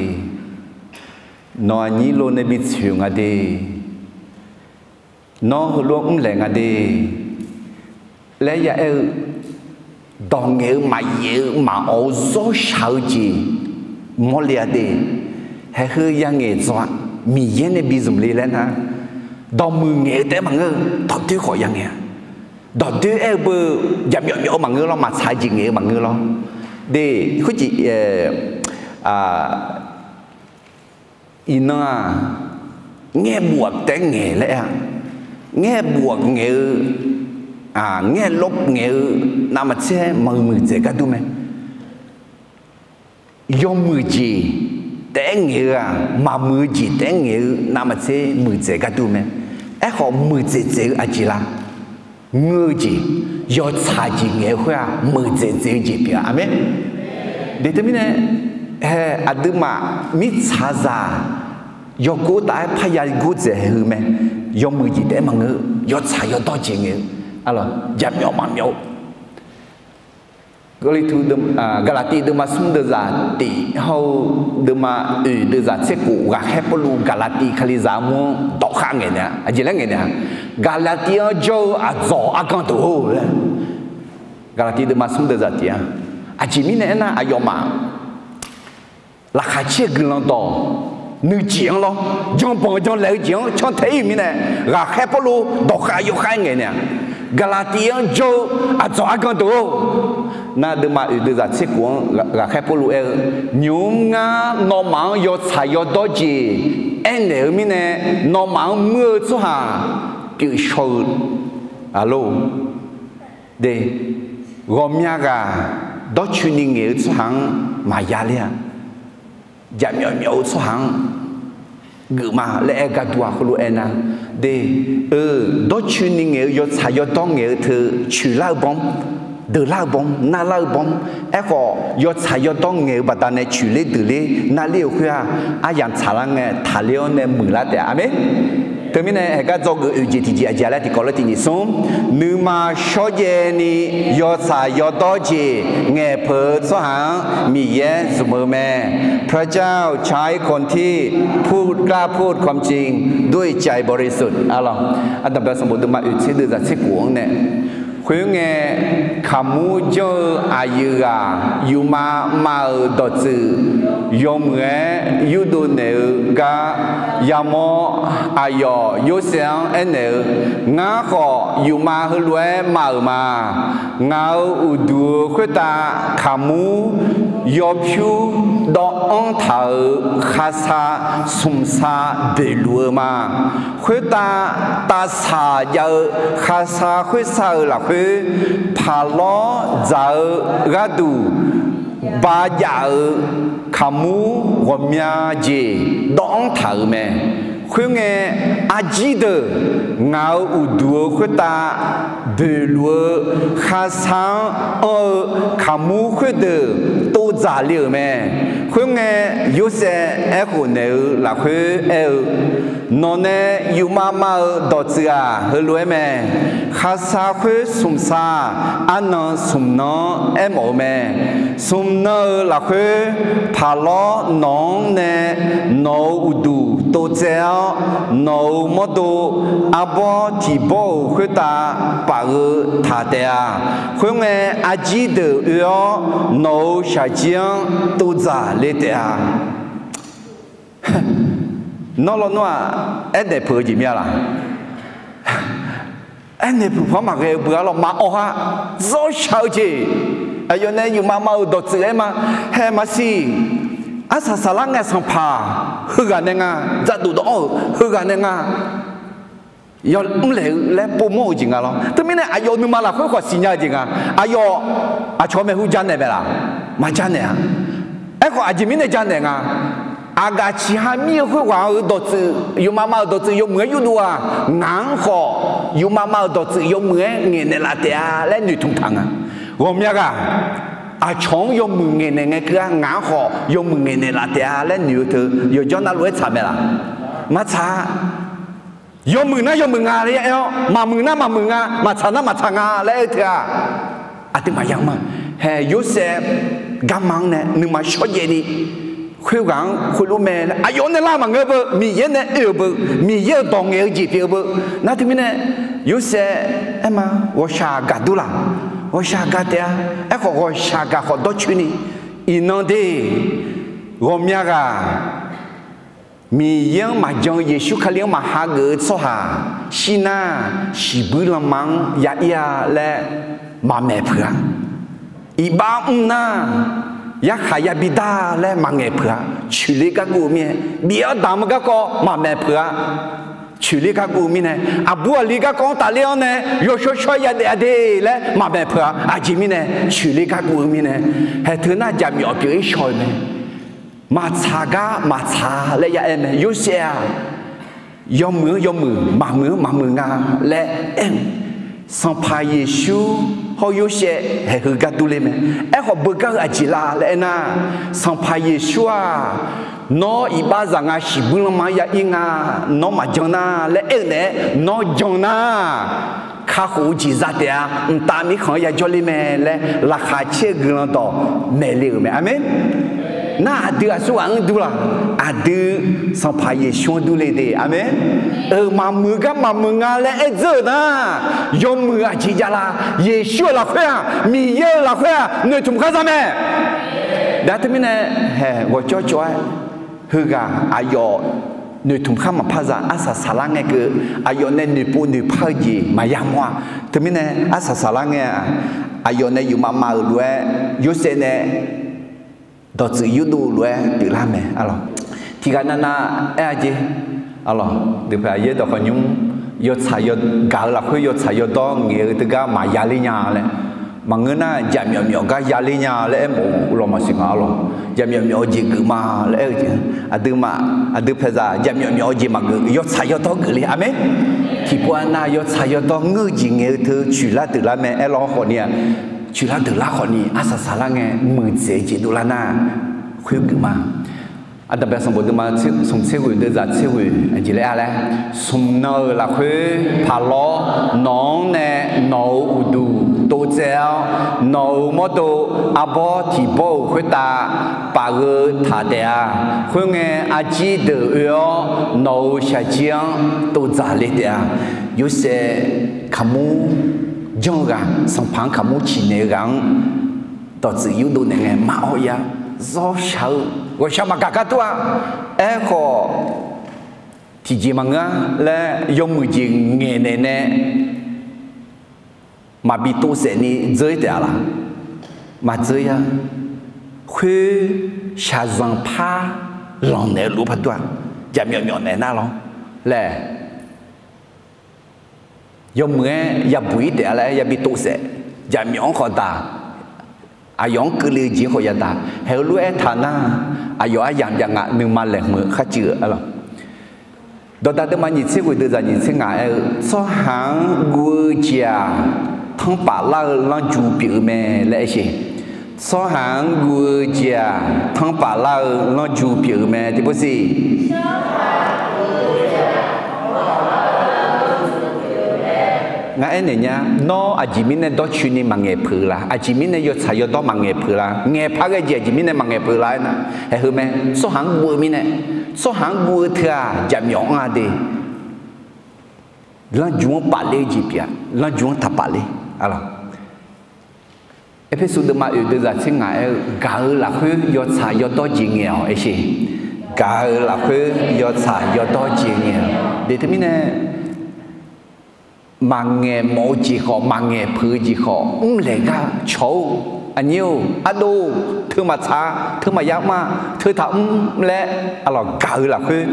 nawq aqnyir lo nae bi tsoeq ngaq de, nawr heulof-aer mrlaeq ngaq de laer ya aer-eu, dawq ngaeq-eu maqyaef-eu maqawq-eu zawr shaq-eu jeq mawrle-a de. Haeq heu yangaeq dzawq-a. Miqyaer nae bi zmq le laer nar, dawqmuiq ngaeq-eu taef-aer maqngeur, dawqdoer khawf yangaeq-a. Dawqdoer aer-eu beu jaqmyawf myawf-eu maqngeur lawr, maqtsaq jeq ngaeq-eu maqngeur lawr. De, khoerjeq iqnan-aq, ngaerbof-aq taef-aer ngaeq laer aer-a. Ngaerbof-aq ngaeq-eu, ngaerlof ngaeq-eu navmaqtser maqmuiq dzaeq gar dur mae. Yawmuiq jeq taef-aer ngaeq-eu-aq, maqmuiq-eu jeq taef-aer ngaeq-eu navmaqtser muiqdzaeq gar dur mae. Aerkhawf, muiqdzaeq dzaeq-eu aqjeq la? Ngeur-eu jeq, yawtsaq jeq ngaeq-eu khoer-aq, muiqdzaeq dzaeq-eu jeq pyeuf-a. Aqmeq. De teumirnae, hae aqduimaf mirtsaqzaq yawgor taf-aer parya gordzaeq haeq heu mae. Yawmuiq jeq taef-aer maqngeur, yawtsaq yawdawr jeq ngaeq-eu, jaqmyawf maqmyawf-eu Gaqlaqtiv deuvma smr deuvzaq tiq hawr-eu deuvma oeq deuvzaq tser khof, ghaqkhaer Pawrluv Gaqlaqtiv Kalizaq armur-anr dawqkhav ngaeq naeq-a. Aqjeq laer ngaeq naeq-a, Gaqlaqtiv-anr jawr-eu aqdzawq argan deuq-or laer. Gaqlaqtiv deuvma smr deuvzaq tiq-a. Aqjeq mirnae aernar, aqyawfmaf laqkhaq caer-eu guiqlanq dawq nuijeq-anr lawr, janbanq janlaeq-eu jeq-anr cantae-ir-euq mirnae, ghaqkhaer Pawrluv dawqkhav yawkhav-aer ngaeq naeq-a. Gaqlaqtiv-anr jawr-eu aqdzawq argan deuq-or, nar deuvma oeq deuvzaq tser khof-anr ghaqkhaer Pawrluv aer-eu, nymq-mr ngar nawmaf-anr yawtsaq yawdawr jeq aernaeq-eu mirnae, nawmaf-anr muir-eu tsawrhaq pyeufshaw-eu aqlor. De, ghawqmya ghaq dawrcoeni ngaeq-eu tsawrhaq-anr maqya ler-a. Jaqmyawf myawf-eu tsawrhaq-anr geufma laer aer-eu gardur-aq, heulof-aer nar, de, eu, dawrcoeni ngaeq-eu yawtsaq yawdawr ngaeq-eu teu coeqlar-eu bawr-anr, deuqlar-eu bawr-anr, narlar-eu bawr-anr, aerkhawf yawtsaq yawdawr ngaeq-eu baqdanae coeqler deuqler narler-euq khoer-aq, aryamq tsaqlar ngae taqler-awr nae muiqlar taef-a. Aqmeq. Teumirnae haeqgar dzawgeuf oeq jeq tiqjeq aqjeq laer tiqkawv laer tiqnyiq smr, nuima shawrjaev ni yawtsaq yawdawr jeq ngaeqpeuq-eu tsawrhaq-anr Miqyaer zmq-eu mae. พระเจ้าใช้คนที่พูดกล้าพูดความจริงด้วยใจบริสุทธิ์ arlawq. Ardanqbae sanqbof deuvma oeq tser deuvzaq tser khof-anr nae, khoerngae, kaqmur janr-eu aqyuif ghaq yufmav mav-euq dawqtsuif yawmuiq-aer yurdov naeq-eu gar yamawr, aqyawf Yorsaev-anr aernaeq-eu, Ngar khawf yufmav heulof-aer mav-euq ma. Ngaq-euq uqduq-eu khoertav kaqmur yawpyur dawvanr taq-euq khaqsaq smqsaq boeqluf-eu ma. Khoertav tavsaq jav-eu khaqsaq khoersaq-euq lafkhoer, paqlawr dzaq-eu gharduq ba jav-eu kaqmur ghawqmya jeq dawvanr taq-euq mae. Khoerngae, arjir deuq ngaq-euq uqduq-eu khoertav boeqluf-eu khaqsaq-anr anr-eu kaqmur khoerdeuq tovdzaq le-euq mae. Khoerngae, Yorsaev aerkhof naeq-eu lafkhoer aer-eu, Nawq nae yufmav mav-eu dawqtsuif-aq, heulof-aer mae. Khaqsaq khoer smqsaq arnan smq nan-anr aermawf-eu mae. Smq nan-euq lafkhoer paqlawr nawq-anr nae nawq-euq uqduq tovtsaev-awr, nawq-euq mawrdo arbawr tiq bawr-euq khoertav paf-eu taq taef-a. Khoerngae, arjir deuq oe-awr nawq-euq shaqjir-anr tovdzaq le taef-a. Nawr lawnmr-aq, aernaeq peuq-eu jeq mir-a laq? Aernaeq peuq paq-anr maqghae-eu beu-a lawq, maqawv-a. Zawr shaq-eu jeq, aqyawf nae yufmav mav-euq dawqtsuif aer ma. Hae maqsiq, arsaq saqlar ngae sanqpaq heughaq nae nga, dzaqdof dawv-anr-euq heughaq nae nga, yawmr laeq-eu laer povmawr-eu jeq nga lawr. Teumirnae aqyawf nuima lafkhoer khawf siqnya-eu jeq nga. Aqyawf aqcawq maeqhu janaeq mae laq? Maqjanaeq-a. Aerkhawf aqjeq mirnae janaeq nga. Aqgaf ciqha mir-eu khoerghaq-euq dawqtsuif, yufmav mav-euq dawqtsuif yawmuiq-aer yurdov-aq, ngaq-anr khawf yufmav mav-euq dawqtsuif yawmuiq-aer ngaeqnaeq laf taef-a laer noeqtmq taq nga. Ghawqmya ghaq aqcawq-anr yawmuiq ngaeqnaeq ngae keuv-a, ngaq-anr khawf yawmuiq ngaeqnaeq laf taef-a laer noeq-eu teu yawqjawr navluf-aer tsaq mae laq? Maqtsaq-a. Yawmuiq nar yawmuiq nga laer aer-awr, maqmuiq nar maqmuiq nga, maqtsaq nar maqtsaq nga laer aer-eu teu-aq, aqduimaf yamr-a. Hae, Yorsaev garma-anr nae nuima shawrjaev ni khoerghaq-anr khoerlof mae laer aqyawf nae lar maqngeur beu, Miqyaer nae oe-euq beu, Miqyaer-euq dawq ngaeq-eu jeq pyeuf-eu beu. Nar teumirnae Yorsaev aer ma, ghawqshaq gaqdur laq? Ghawqshaq gaq taef-a. Aerkhawf ghawqshaq gaq khawf dawrcoeni, iqnan de, ghawqmya ghaq Miqyaer-anr maqjan-eu, Yeqsur Kali-anr maqha geuf-eu tsawrhaq shir nar, shiqbuir lanma-anr ya ir-a laer maqmaeq peuq-a. Iqbax mr nar, yarkhaq yabi dar laer maqngaeq peuq-a. Coeqler gar guv-eu mirnae, bif-awr damq-eu garkawv maqmaeq peuq-a. Coeqler gar guv-eu mirnae, aqbur aqli garkawv-anr tafler-awr nae yawshawr shawr-aer yadaef-a de laer maqmaeq peuq-a. Aqjeq mirnae, coeqler gar guv-eu mirnae, haeq teu nar jaqmyawf pyeuf-ir shaw-eu mae. Maqtsaq gar maqtsaq laer ya aer mae. Yorsaev-aq, yawmuiq-anr yawmuiq, maqmuiq-anr maqmuiq nga laer aer-eu, Sanqpaq Yeqsur hawr Yorsaev haeq heu gar durler mae. Aerkhawf beugar-eu aqjeq la laer aernar, Sanqpaq Yeqsur-aq, nawr iqbax zaq nga, shiqbuir lanma-anr ya ir nga, nawr maqjan nar laer aer-eu naeq-aer, nawr jan nar, kakhof-eu jeq za taef-a. Mqtav mirkhanq-anr yajawr ler mae laer laqkhaq caer-eu guiqlanq dawq maeq le-euq mae. Aqmeq. Nar aqdui aqsurghaq-anr dur la? Aqdui Sanqpaq Yeqsur-anr dur le de. Aqmeq. Euq maqmuiq gar maqmuiq nga laer aer dzeur-euq nar, yawmuiq aqjeq jav la? Yeqsur-euq lafkhoer-aq, Miqyaer-euq lafkhoer-aq, noeqtmq khar za mae. Dar teumirnae, haeq ghawqcawv cawv-aer, heughaq aqyawf noeqtmq khar maqpar za, arsaq saqlar ngae keuv, aqyawf nae noeqpov noeqpar-eu jeq maqya mawr-a. Teumirnae arsaq saqlar ngae-aq, aqyawf nae yufmav mav-euq lof-aer, Yorsaev nae dawqtsuif yurdov lof-aer pyeuflar mae. Tiqghaq navnav aer-a jeq, aqlawq, deuq paq yaer dawq khawf nymr, yawtsaq yaw gaq-eu lafkhoer yawtsaq yawdawr ngaeq-eu teugar maqya ler nya laer, maqngeur nar jaqmyawf myawf gar ya ler nya laer aermawf-eu lawq maqsiq nga, aqlawq. Jaqmyawf myawf-eu jeq geuf ma laer aer-eu jeq, aqduimaf aqdui paeqzaq jaqmyawf myawf-eu jeq maqgeuf, yawtsaq yawdawr geuf le. Aqmeq. Tiqpov-a nar yawtsaq yawdawr ngeur-eu jeq ngaeq-eu teu coeqlar deuqlar mae. Aerlawr khawfni-aq, coeqlar deuqlar khawfni arsaq saqlar ngae muiqdzaeq-eu jeq dovlar nar khoergeuf ma. Aqdanqbae sanqbof deuvma smq tser ghoeq deuvzaq tser ghoeq aqjeq laer-a laer, smq nan-euq lafkhoer paqlawr nawq-anr nae nawq-euq uqduq tovtsaev-awr, nawq-euq mawrdo arbawr tiq bawr-euq khoertav paf-eu taq taef-a. Khoerngae arjir deuq oe-awr nawq-euq shaqjir-anr tovdzaq le taef-a. Yorsaev kaqmur janr-eu ghaq, Sanqpaq-anr kaqmur ciqnaeq-eu ghaq-anr dawqtsuif yurdov naeq ngae mar-awr ya, zawr shaq-eu ghawqshaq maqgaq gar tur-a. Aerkhawf, tiqjeq maqngeur-a laer yawmuiq jeq ngaeqnaeq nae maqbi tovsaef ni dzeur-ir taef-a laq? Maqdzeur-ir-a. Khoer shaqzanq par lanqnaeq-eu lof-aer par dur-a. Jaqmyawf myawf naeq nar lawr laer yawmuiq-aer yabuq-ir taef-a laer yabi tovsaef. Jaqmyawf-anr khawf daq, aqyawf-anr keuvle-eu jeq-anr khawf yadaq. Haeq-eu lof-aer taq nar, aqyawf aryamq jav nga, nuima laeqhmq-eu kharcuiv-eu arlawq. Dawqdaq deuvma nyiq tser ghoeq deuvzaq nyiq tser ngaq aer-eu, tsawrhaq-anr guv-eu jeq-aq, tanrpaf lar-eu lanrju pyeuf-eu mae laer aer sher. Tsawrhaq-anr guv-eu jeq-aq, tanrpaf lar-eu lanrju pyeuf-eu mae. Tiqpov siq. Ngar aernaeq nya, nawr aqjeq mirnae dawrcoeni maqngaeq peuq-eu la? Aqjeq mirnae yawtsaq yawdawr maqngaeq peuq-eu la? Ngaeqpar ghae jeq aqjeq mirnae maqngaeq peuq-eu la aernar, haeq heu mae. Tsawrhaq-anr guv-eu mirnae, tsawrhaq-anr guv-eu teu-aq jaqmyawf anr-a de. Lanrju-anr pafler-eu jeq pyeuf-a. Lanrju-anr taqpaf ler. Arlawq. Erpersu deuvma oeq deuvzaq tser ngaq aer-eu, gaq-eu lafkhoer yawtsaq yawdawr jeq ngaeq-awq aer sher. Gaq-eu lafkhoer yawtsaq yawdawr jeq ngaeq-awq. De teumirnae maqngaeq mawf-eu jeq khawf, maqngaeq peuq-eu jeq khawf, mrlaeq gar cawq-or, aqnyir-or, ardov-or, teu maqtsaq, teu maqya mr-a, teu taq mr laer, arlawq, gaq-eu lafkhoer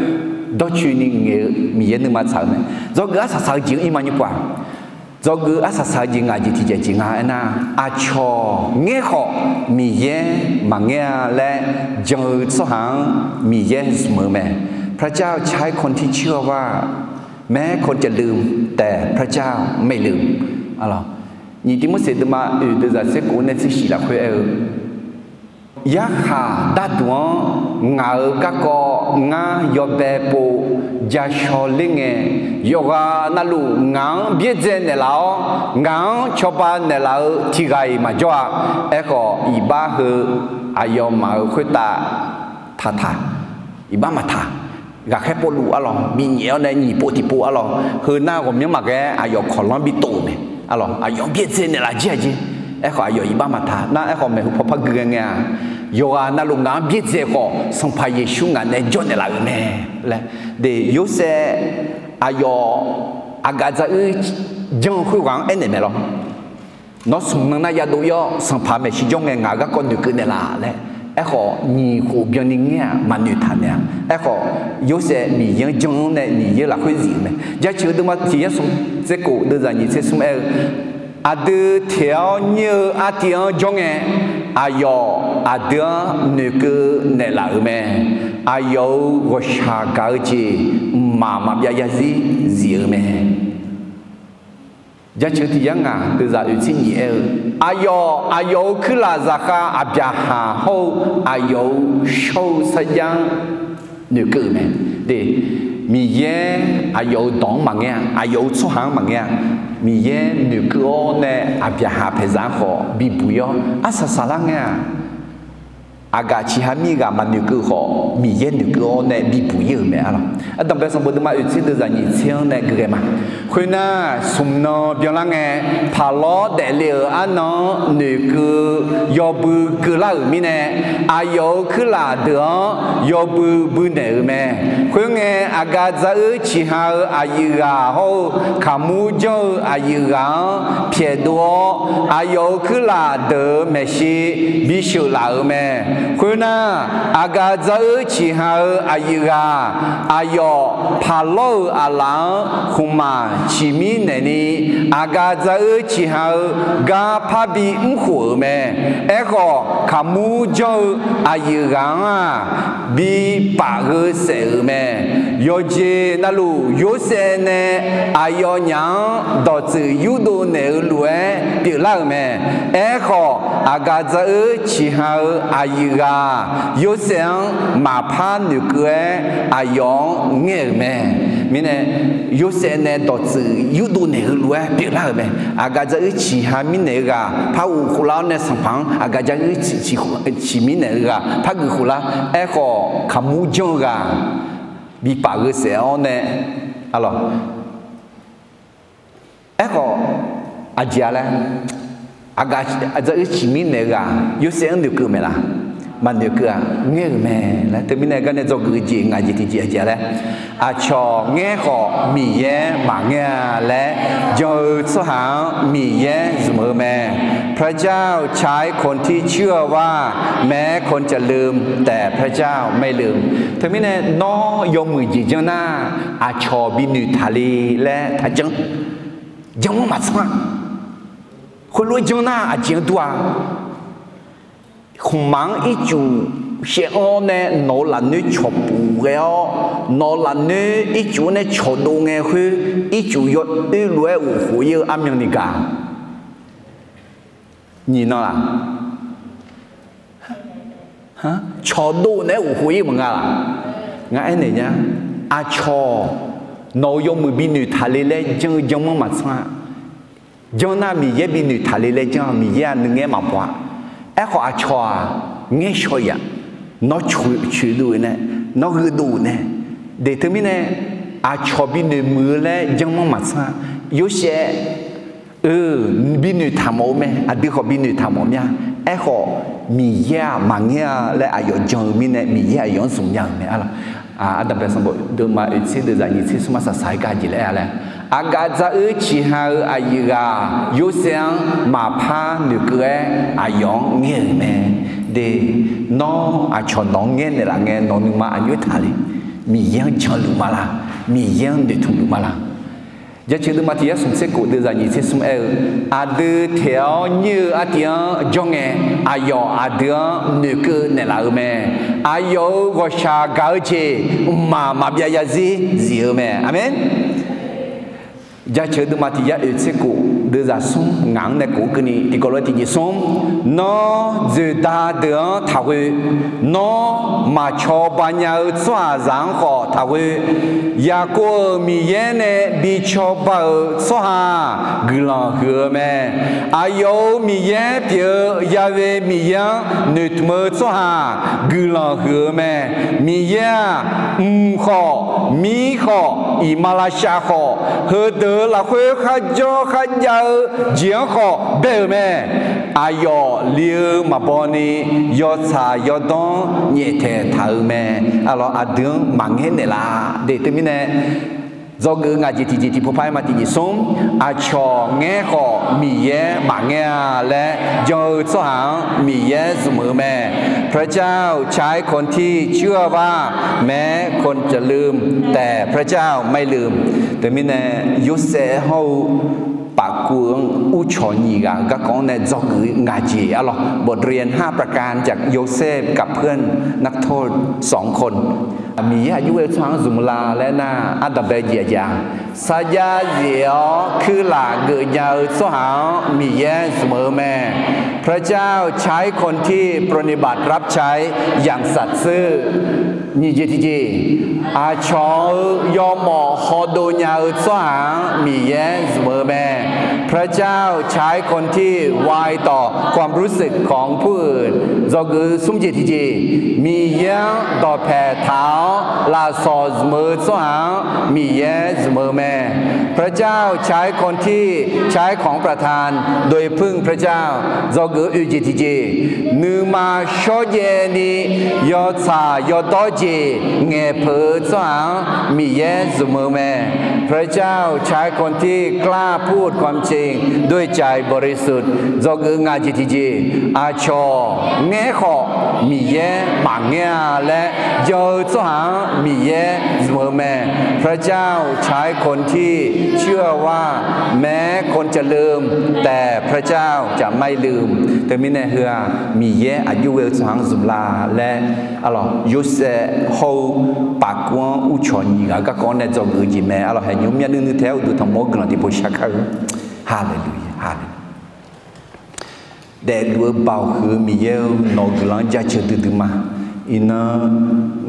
dawrcoeni ngaeq-eu Miqyaer nuima tsaq-eu mae. Dzawgeuf arsaq saq-eu jeq-anr ir ma nymr pov-aq. Dzawgeuf arsaq saq-eu jeq ngaq jeq tiqjeq jeq nga aernar, aqcawq ngaer khawf Miqyaer maqngaer-a laer jan-eu tsawrhaq-anr Miqyaer zmq-eu mae. พระเจ้าใช้คนที่เชื่อว่าแม้คนจะลืม แต่พระเจ้าไม่ลืม Nyiq Tiqmorseq deuvma oeq deuvzaq tser kof nae tser shif lafkhoer aer-eu, yarkhaq darduq-anr ngaq-euq garkawv ngar yawbae pov ja shaw ler ngae, yawqghaq navluf ngaq-anr byaerdzae naeqlaf-awr, ngaq-anr cawba naeqlaf-eu tiq ghaq-iq maqjawr-a. Aerkhawf, iqbax heu aqyawfmaf-euq khoertav taqtaq, iqbax maqtaq. Ghaqkhaer povluf arlawq, binyaef-awr nae nyiq pov tiqpov arlawq, heu nar ghawqmyanr maqghae-aer aqyawf kawqlanr bitov-euq mae. Arlawq, aqyawf-anr byaerdzae naeqlaf jir-aq jer. Aerkhawf, aqyawf iqbax maqtaq nar, aerkhawf maeqhu paw par gui ghae ngae-aq, yawqghaq navluf ngaq-anr byaerdzae khawf, Sanqpaq Yeqsur ngaq nae jawr naeqlaf-euq mae laer. De, Yorsaev aqyawf aqgaf dzaruir janr-eu khoerghaq-anr aernaeq mae lawr. Nawr smq nan nar yadov ir-awr, sanqpaq maeqshi jawr ngae ngaq-euq garkawv noeqkeuv naeqlaf laer. Aerkhawf, nyiq khof byanni ngaer-aq, maqnoeq taq naeq-a. Aerkhawf, Yorsaev Miqyaer-anr jan-anr nae Miqyaer lafkhoer zif-euq mae. Jaceuq deuvma tiq yar smq tser kof deuvzaq nyiq tser smr aer-eu, aqdui teq-awr nyir-eu artiv-anr jawr ngae, aqyawf aqdui-anr noeqkeuv naeqlaf-euq mae. Aqyawf-euq ghawqshaq gaq-eu jeq mqmaq maqbyav zarzir zif-euq mae. Jaceuq tiq yar ngaq deuvzaq oeq tser nyiq aer-eu, aqyawf aqyawf-euq kuirlaf zaqkhav Aqbyaqhaq hawr-eu aqyawf-euq shawr-eu sarjax-anr noeqkeuv-euq mae. De, Miqyaer aqyawf-euq dawq-anr maqngaer-a, aqyawf-euq tsawrhaq-anr maqngaer-a. Miqyaer noeqkeuv-awr nae Aqbyaqhaq paeqzaq-anr khawf bibuq ir-awr arsaq saqlar ngae-aq, aqgaf ciqha mir ghaq maqnoeqkeuv khawf, Miqyaer noeqkeuv-awr nae bibuq ir-euq mae arlawq. Ardanqbae sanqbof deuvma oeqtser deuvzaq nyiq tser-anr nae geughae ma. Khoernar, smq nan byanlar ngae, paqlawr daefle-euq arnan-anr noeqkeuv yawbui keuvlar-euq mirnae, aqyawf-euq kuirlaf deuq-anr yawbui buinaeq-euq mae. Khoerngae, aqgaf dzaruir ciqha-eu aqyuif ghaq hawr-eu kaqmur janr-eu aqyuif ghaq-anr pyaeqdov-awr, aqyawf-euq kuirlaf deuq-euq maeqshi bisheuq laf-euq mae. Khoernar, aqgaf dzaruir ciqha-eu aqyuif ghaq aqyawf paqlawr-euq aqlaf-anr khmqmaq ciqmir naeqni, aqgaf dzaruir ciqha-eu gar parbi mrkhof-euq mae. Aerkhawf, kaqmur janr-eu aqyuif ghaq-anr-aq, bi paf gheu saef-euq mae. Yawqjeq navluf, Yorsaev nae aqyawfnyaf-anr dawqtsuif yurdov naeq-eu lof-aer pyeuflar-euq mae. Aerkhawf, aqgaf dzaruir ciqha-eu aqyuif ghaq Yorsaev-anr maqpar noeqkeuv-aer aqyawf-anr ngaer-euq mae. Mirnae, Yorsaev nae dawqtsuif yurdov naeq-eu lof-aer pyeuflar-euq mae. Aqgaf dzaruir ciqha mirnaeq-eu ghaq par ghof khoflar-awr nae, sanqpaq-anr aqgaf dzaruir ciqmir naeq-eu ghaq par geuf khoflar. Aerkhawf, kaqmur janr-eu ghaq bi paf gheu saef-awr nae, arlawq. Aerkhawf, aqjeq-a laer, aqgaf dzaruir ciqmir naeq-eu ghaq Yorsaev-anr noeqkeuv mae laf? Maqnoeqkeuv-aq, ngaer-euq mae laer. Teumirnae garnae dzawgeuf jeq ngaq jeq tiqjeq aqjeq-a laer, aqcawq ngaer khawf Miqyaer maqngaer-a laer jan-eu tsawrhaq-anr Miqyaer zmq-eu mae. พระเจ้าใช้คนที่เชื่อว่าแม้คนจะลืม แต่พระเจ้าไม่ลืม Teumirnae nawr yawmuiq jeq janr nar, aqcawq bi noeqtaq le laer taq janr. Janr manr maqtsanr-a. Khoerlof-aer janr nar aqjeq-anr dur-a. Khmqmaq-anr ircuf shaev-anr nae nawq-eu lafnoer cawqpuf ghae-awr, nawq-eu lafnoer ircuf-anr nae cawqdov ngae khoer, ircuf yawoer lof-aer ghofkhof ir-eu armyanni gaq. Nyiq nan-aq, cawqdov naeq-aer ghofkhof ir maqnga laq? Ngar aernaeq nya. Aqcawq nawq-euq yawmuiq bi noeqtaq le laer janr-eu janr manr maqtsanr-a. Janr nar Miqyaer bi noeqtaq le laer janr-a. Miqyaer-aq nuingaer maqbaw-a. Aerkhawf aqcawq-aq, ngaer shaw-iq-aq, nawr coeqdov-eu nae, nawr gheudov-euq nae, de teumirnae aqcawq bi noeqmuiq-eu laer janr manr maqtsanr-a. Yorsaev eu, bi noeqtaq mawf-eu mae. Aqdui khawf bi noeqtaq mawf mya. Aerkhawf, Miqyaer-aq maqngaer-a laer aqyawf jan-eu mirnae, Miqyaer aqyawf-anr zmq nya-euq mae arlawq. Ardanqbae sanqbof deuvma oeqtser deuvzaq nyiqtser smr ma saqsaq-aer gar jeq laer-a laer, aqgaf dzaruir ciqha-eu aqyuif ghaq Yorsaev-anr maqpar noeqkeuv-aer aqyawf-anr ngaer-euq mae. De, nawr aqcawq nawq-anr ngaer naeqlaf ngae nawq nuima aqjox taq le? Miqyaer-anr janluf ma la? Miqyaer-anr noeqtmq luf ma la? Jaceuq deuvma tiq yar smq tser khof deuvzaq nyiqtser smr aer-eu, aqdui taeq-awr nyir-eu artiv-anr jawr ngae, aqyawf aqdui-anr noeqkeuv naeqlaf-eu mae. Aqyawf-euq ghawqshaq gaq-eu jeq mqmaq maqbyav yarzir zif-eu mae. Aqmeq. Jaceuq deuvma tiq yar oeqtser khof deuvzaq smr ngaq-anr nae khof-eu keuvni tiqkawv lof-aer tiqjeq smr, nawr dzoeqda deuq-anr taqghoe. Nawr maqcawba nya-eu tsawrhaqzaq-anr khawf taqghoe. Yaqkov-euq Miqyaer nae bi cawba-euq tsawrhaq-aq, guiqlanq huiq-eu mae. Aqyawf-euq Miqyaer pyeuf-eu Ya'we Miqyaer-anr noeqtmq-eu tsawrhaq-aq, guiqlanq huiq-eu mae. Miqyaer-aq, mq khawf, mir khawf, iqmalavshav khawf, heudeuq-euq lafkhoer kharjawr kharjav-eu jeq-anr khawf bae-euq mae. Aqyawf li-eu maqbaw ni, yawtsaq yawdawr-anr nyaeftaeq taq-euq mae. Arlawq, aqdui-anr maqngaer naeqlaf de teumirnae, dzawgeuf ngaq jeq tiqjeq tiqpov par-aer ma tiqjeq smr, aqcawq ngaer khawf Miqyaer maqngaer-a laer jan-eu tsawrhaq-anr Miqyaer zmq-eu mae. พระเจ้าใช้คนที่เชื่อว่าแม้คนจะลืม แต่พระเจ้าไม่ลืม Teumirnae, Yorsaev hawr-eu pafkuv-anr uvcawq nyiq ghaq-euq garkawv-anr nae dzawgeuf ngaq jeq arlawq. บทเรียนห้าประการจากโยเซฟกับเพื่อนนักโทษสองคน Miqyaer aqjox ghae-eu tsawrhaq-anr zmq la laer nar, ardanqbae jeq aqjeq-a, sarjax zef-awr kuirlaf geuf nya-eu tsawrhaq-anr Miqyaer zmq-eu mae. พระเจ้าใช้คนที่ปรนนิบัติรับใช้อย่างสัตย์ซื่อ Nyiq jeq tiqjeq, aqcawq-euq yawmawf hawdov nya-eu tsawrhaq-anr Miqyaer zmq-eu mae. พระเจ้าใช้คนที่ไวต่อความรู้สึกของผู้อื่น Dzawgeuf smr jeq tiqjeq, Miqyaer-anr dawqpaeq taq-awr lafsawq zmq-eu tsawrhaq-anr Miqyaer zmq-eu mae. พระเจ้าใช้คนที่ใช้ของประทานโดยพึ่งพระเจ้า Dzawgeuf oeq jeq tiqjeq, nuima shawrjaev ni yawtsaq yawdawr jeq ngaeqpeuq-eu tsawrhaq-anr Miqyaer zmq-eu mae. พระเจ้าใช้คนที่กล้าพูดความจริงด้วยใจบริสุทธิ์ Dzawgeuf ngaq jeq tiqjeq, aqcawq ngaer khawf Miqyaer maqngaer-a laer jan-eu tsawrhaq-anr Miqyaer zmq-eu mae. พระเจ้าใช้คนที่เชื่อว่าแม้คนจะลืม แต่พระเจ้าจะไม่ลืม Teumirnae heu-aq, Miqyaer aqjox ghae-eu tsawrhaq-anr zmq la laer, arlawq, Yorsaev hawr-eu pafkuv-anr uqcawq nyiq ghaq garkawv-anr nae dzawgeuf-eu jeq mae. Arlawq, haeqnymr myav nuinui taef-aer uqduq tanqmawr-anr guiqlanq tiqpov shar kar-eu. Haleluya, haleluya. Daefluf-eu Baoq huiq-eu Miqyaer-eu, nawq-euq guiqlanq-anr jaceuq duidui ma. Iqnan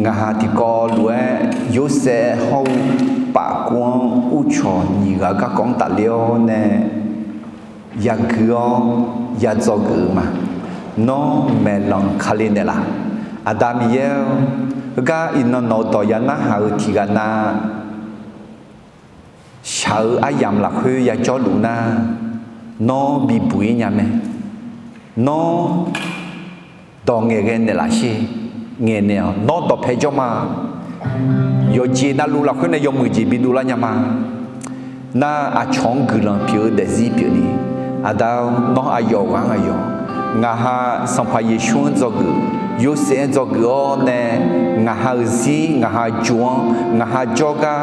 ngaq ha tiqkawv lof-aer Yorsaev hawr-eu pafkuv-anr uqcawq nyiq ghaq garkawv-anr tafler-awr nae yagui-awr yadzawgeuf-eu ma. Nawr maeqlanq kali naeqlaf. Aqda Miqyaer-or, heugar iqnan nawq-euq dawq ya narhaq-eu tiqghaq nav shaq-eu aryamq lafkhoer yajawrluf nar, nawr bibuq-ir nya mae. Nawr dawq ngaeqghae naeqlaf sher. Ngaeqnaeq-awq. Nawr dawqpae jawr ma. Yawqjeq navluf lafkhoer nae yawmuiq jeq bidov lar nya ma. Nar aqcawq-anr guiqlanq pyeuf-eu daefzir pyeufni, Aqda-or, nawr aqyawf ghaq-anr aqyawf, ngaq ha Sanqpaq Yeqsur-anr dzawgeuf, Yorsaev-anr dzawgeuf-awr nae, ngaq ha-euq zir, ngaq ha jox-anr, ngaq ha jawrgar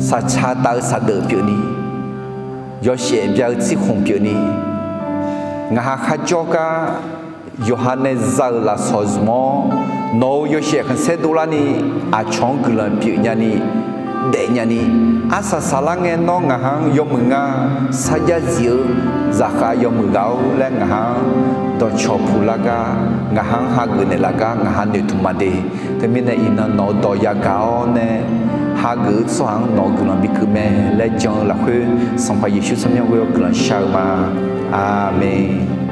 saqca tav-eu saqdeuf pyeufni, yawshaef bya-eu tsirkhmq pyeufni, ngaq ha kharjawr gar yawqha nae za-euq lafsawq zmq-awr, nawq-euq yawshaef khanqsaer dovlarni, aqcawq-anr guiqlanq pyeuf nyani, daef nyani, arsaq saqlar ngae nawr ngaq ha-anr yawmuiq nga, sarjax zif-eu zaqkhav yawmuiq ghaq-or laer ngaq ha-anr dawqcawq puq lar gar, ngaq ha-anr hageuf naeqlaf gar ngaq ha noeqtmq maqde. Teumirnae iqnan nawq-euq dawq yagaq-awr nae, hageuf-eu tsawrhaq-anr nawq-euq guiqlanq bikeuv mae laer jan-eu lafkhoer, Sanqpaq Yeqsur tsawrmyanr ghoe-awr guiqlanq shar-eu ma. Aqmeq.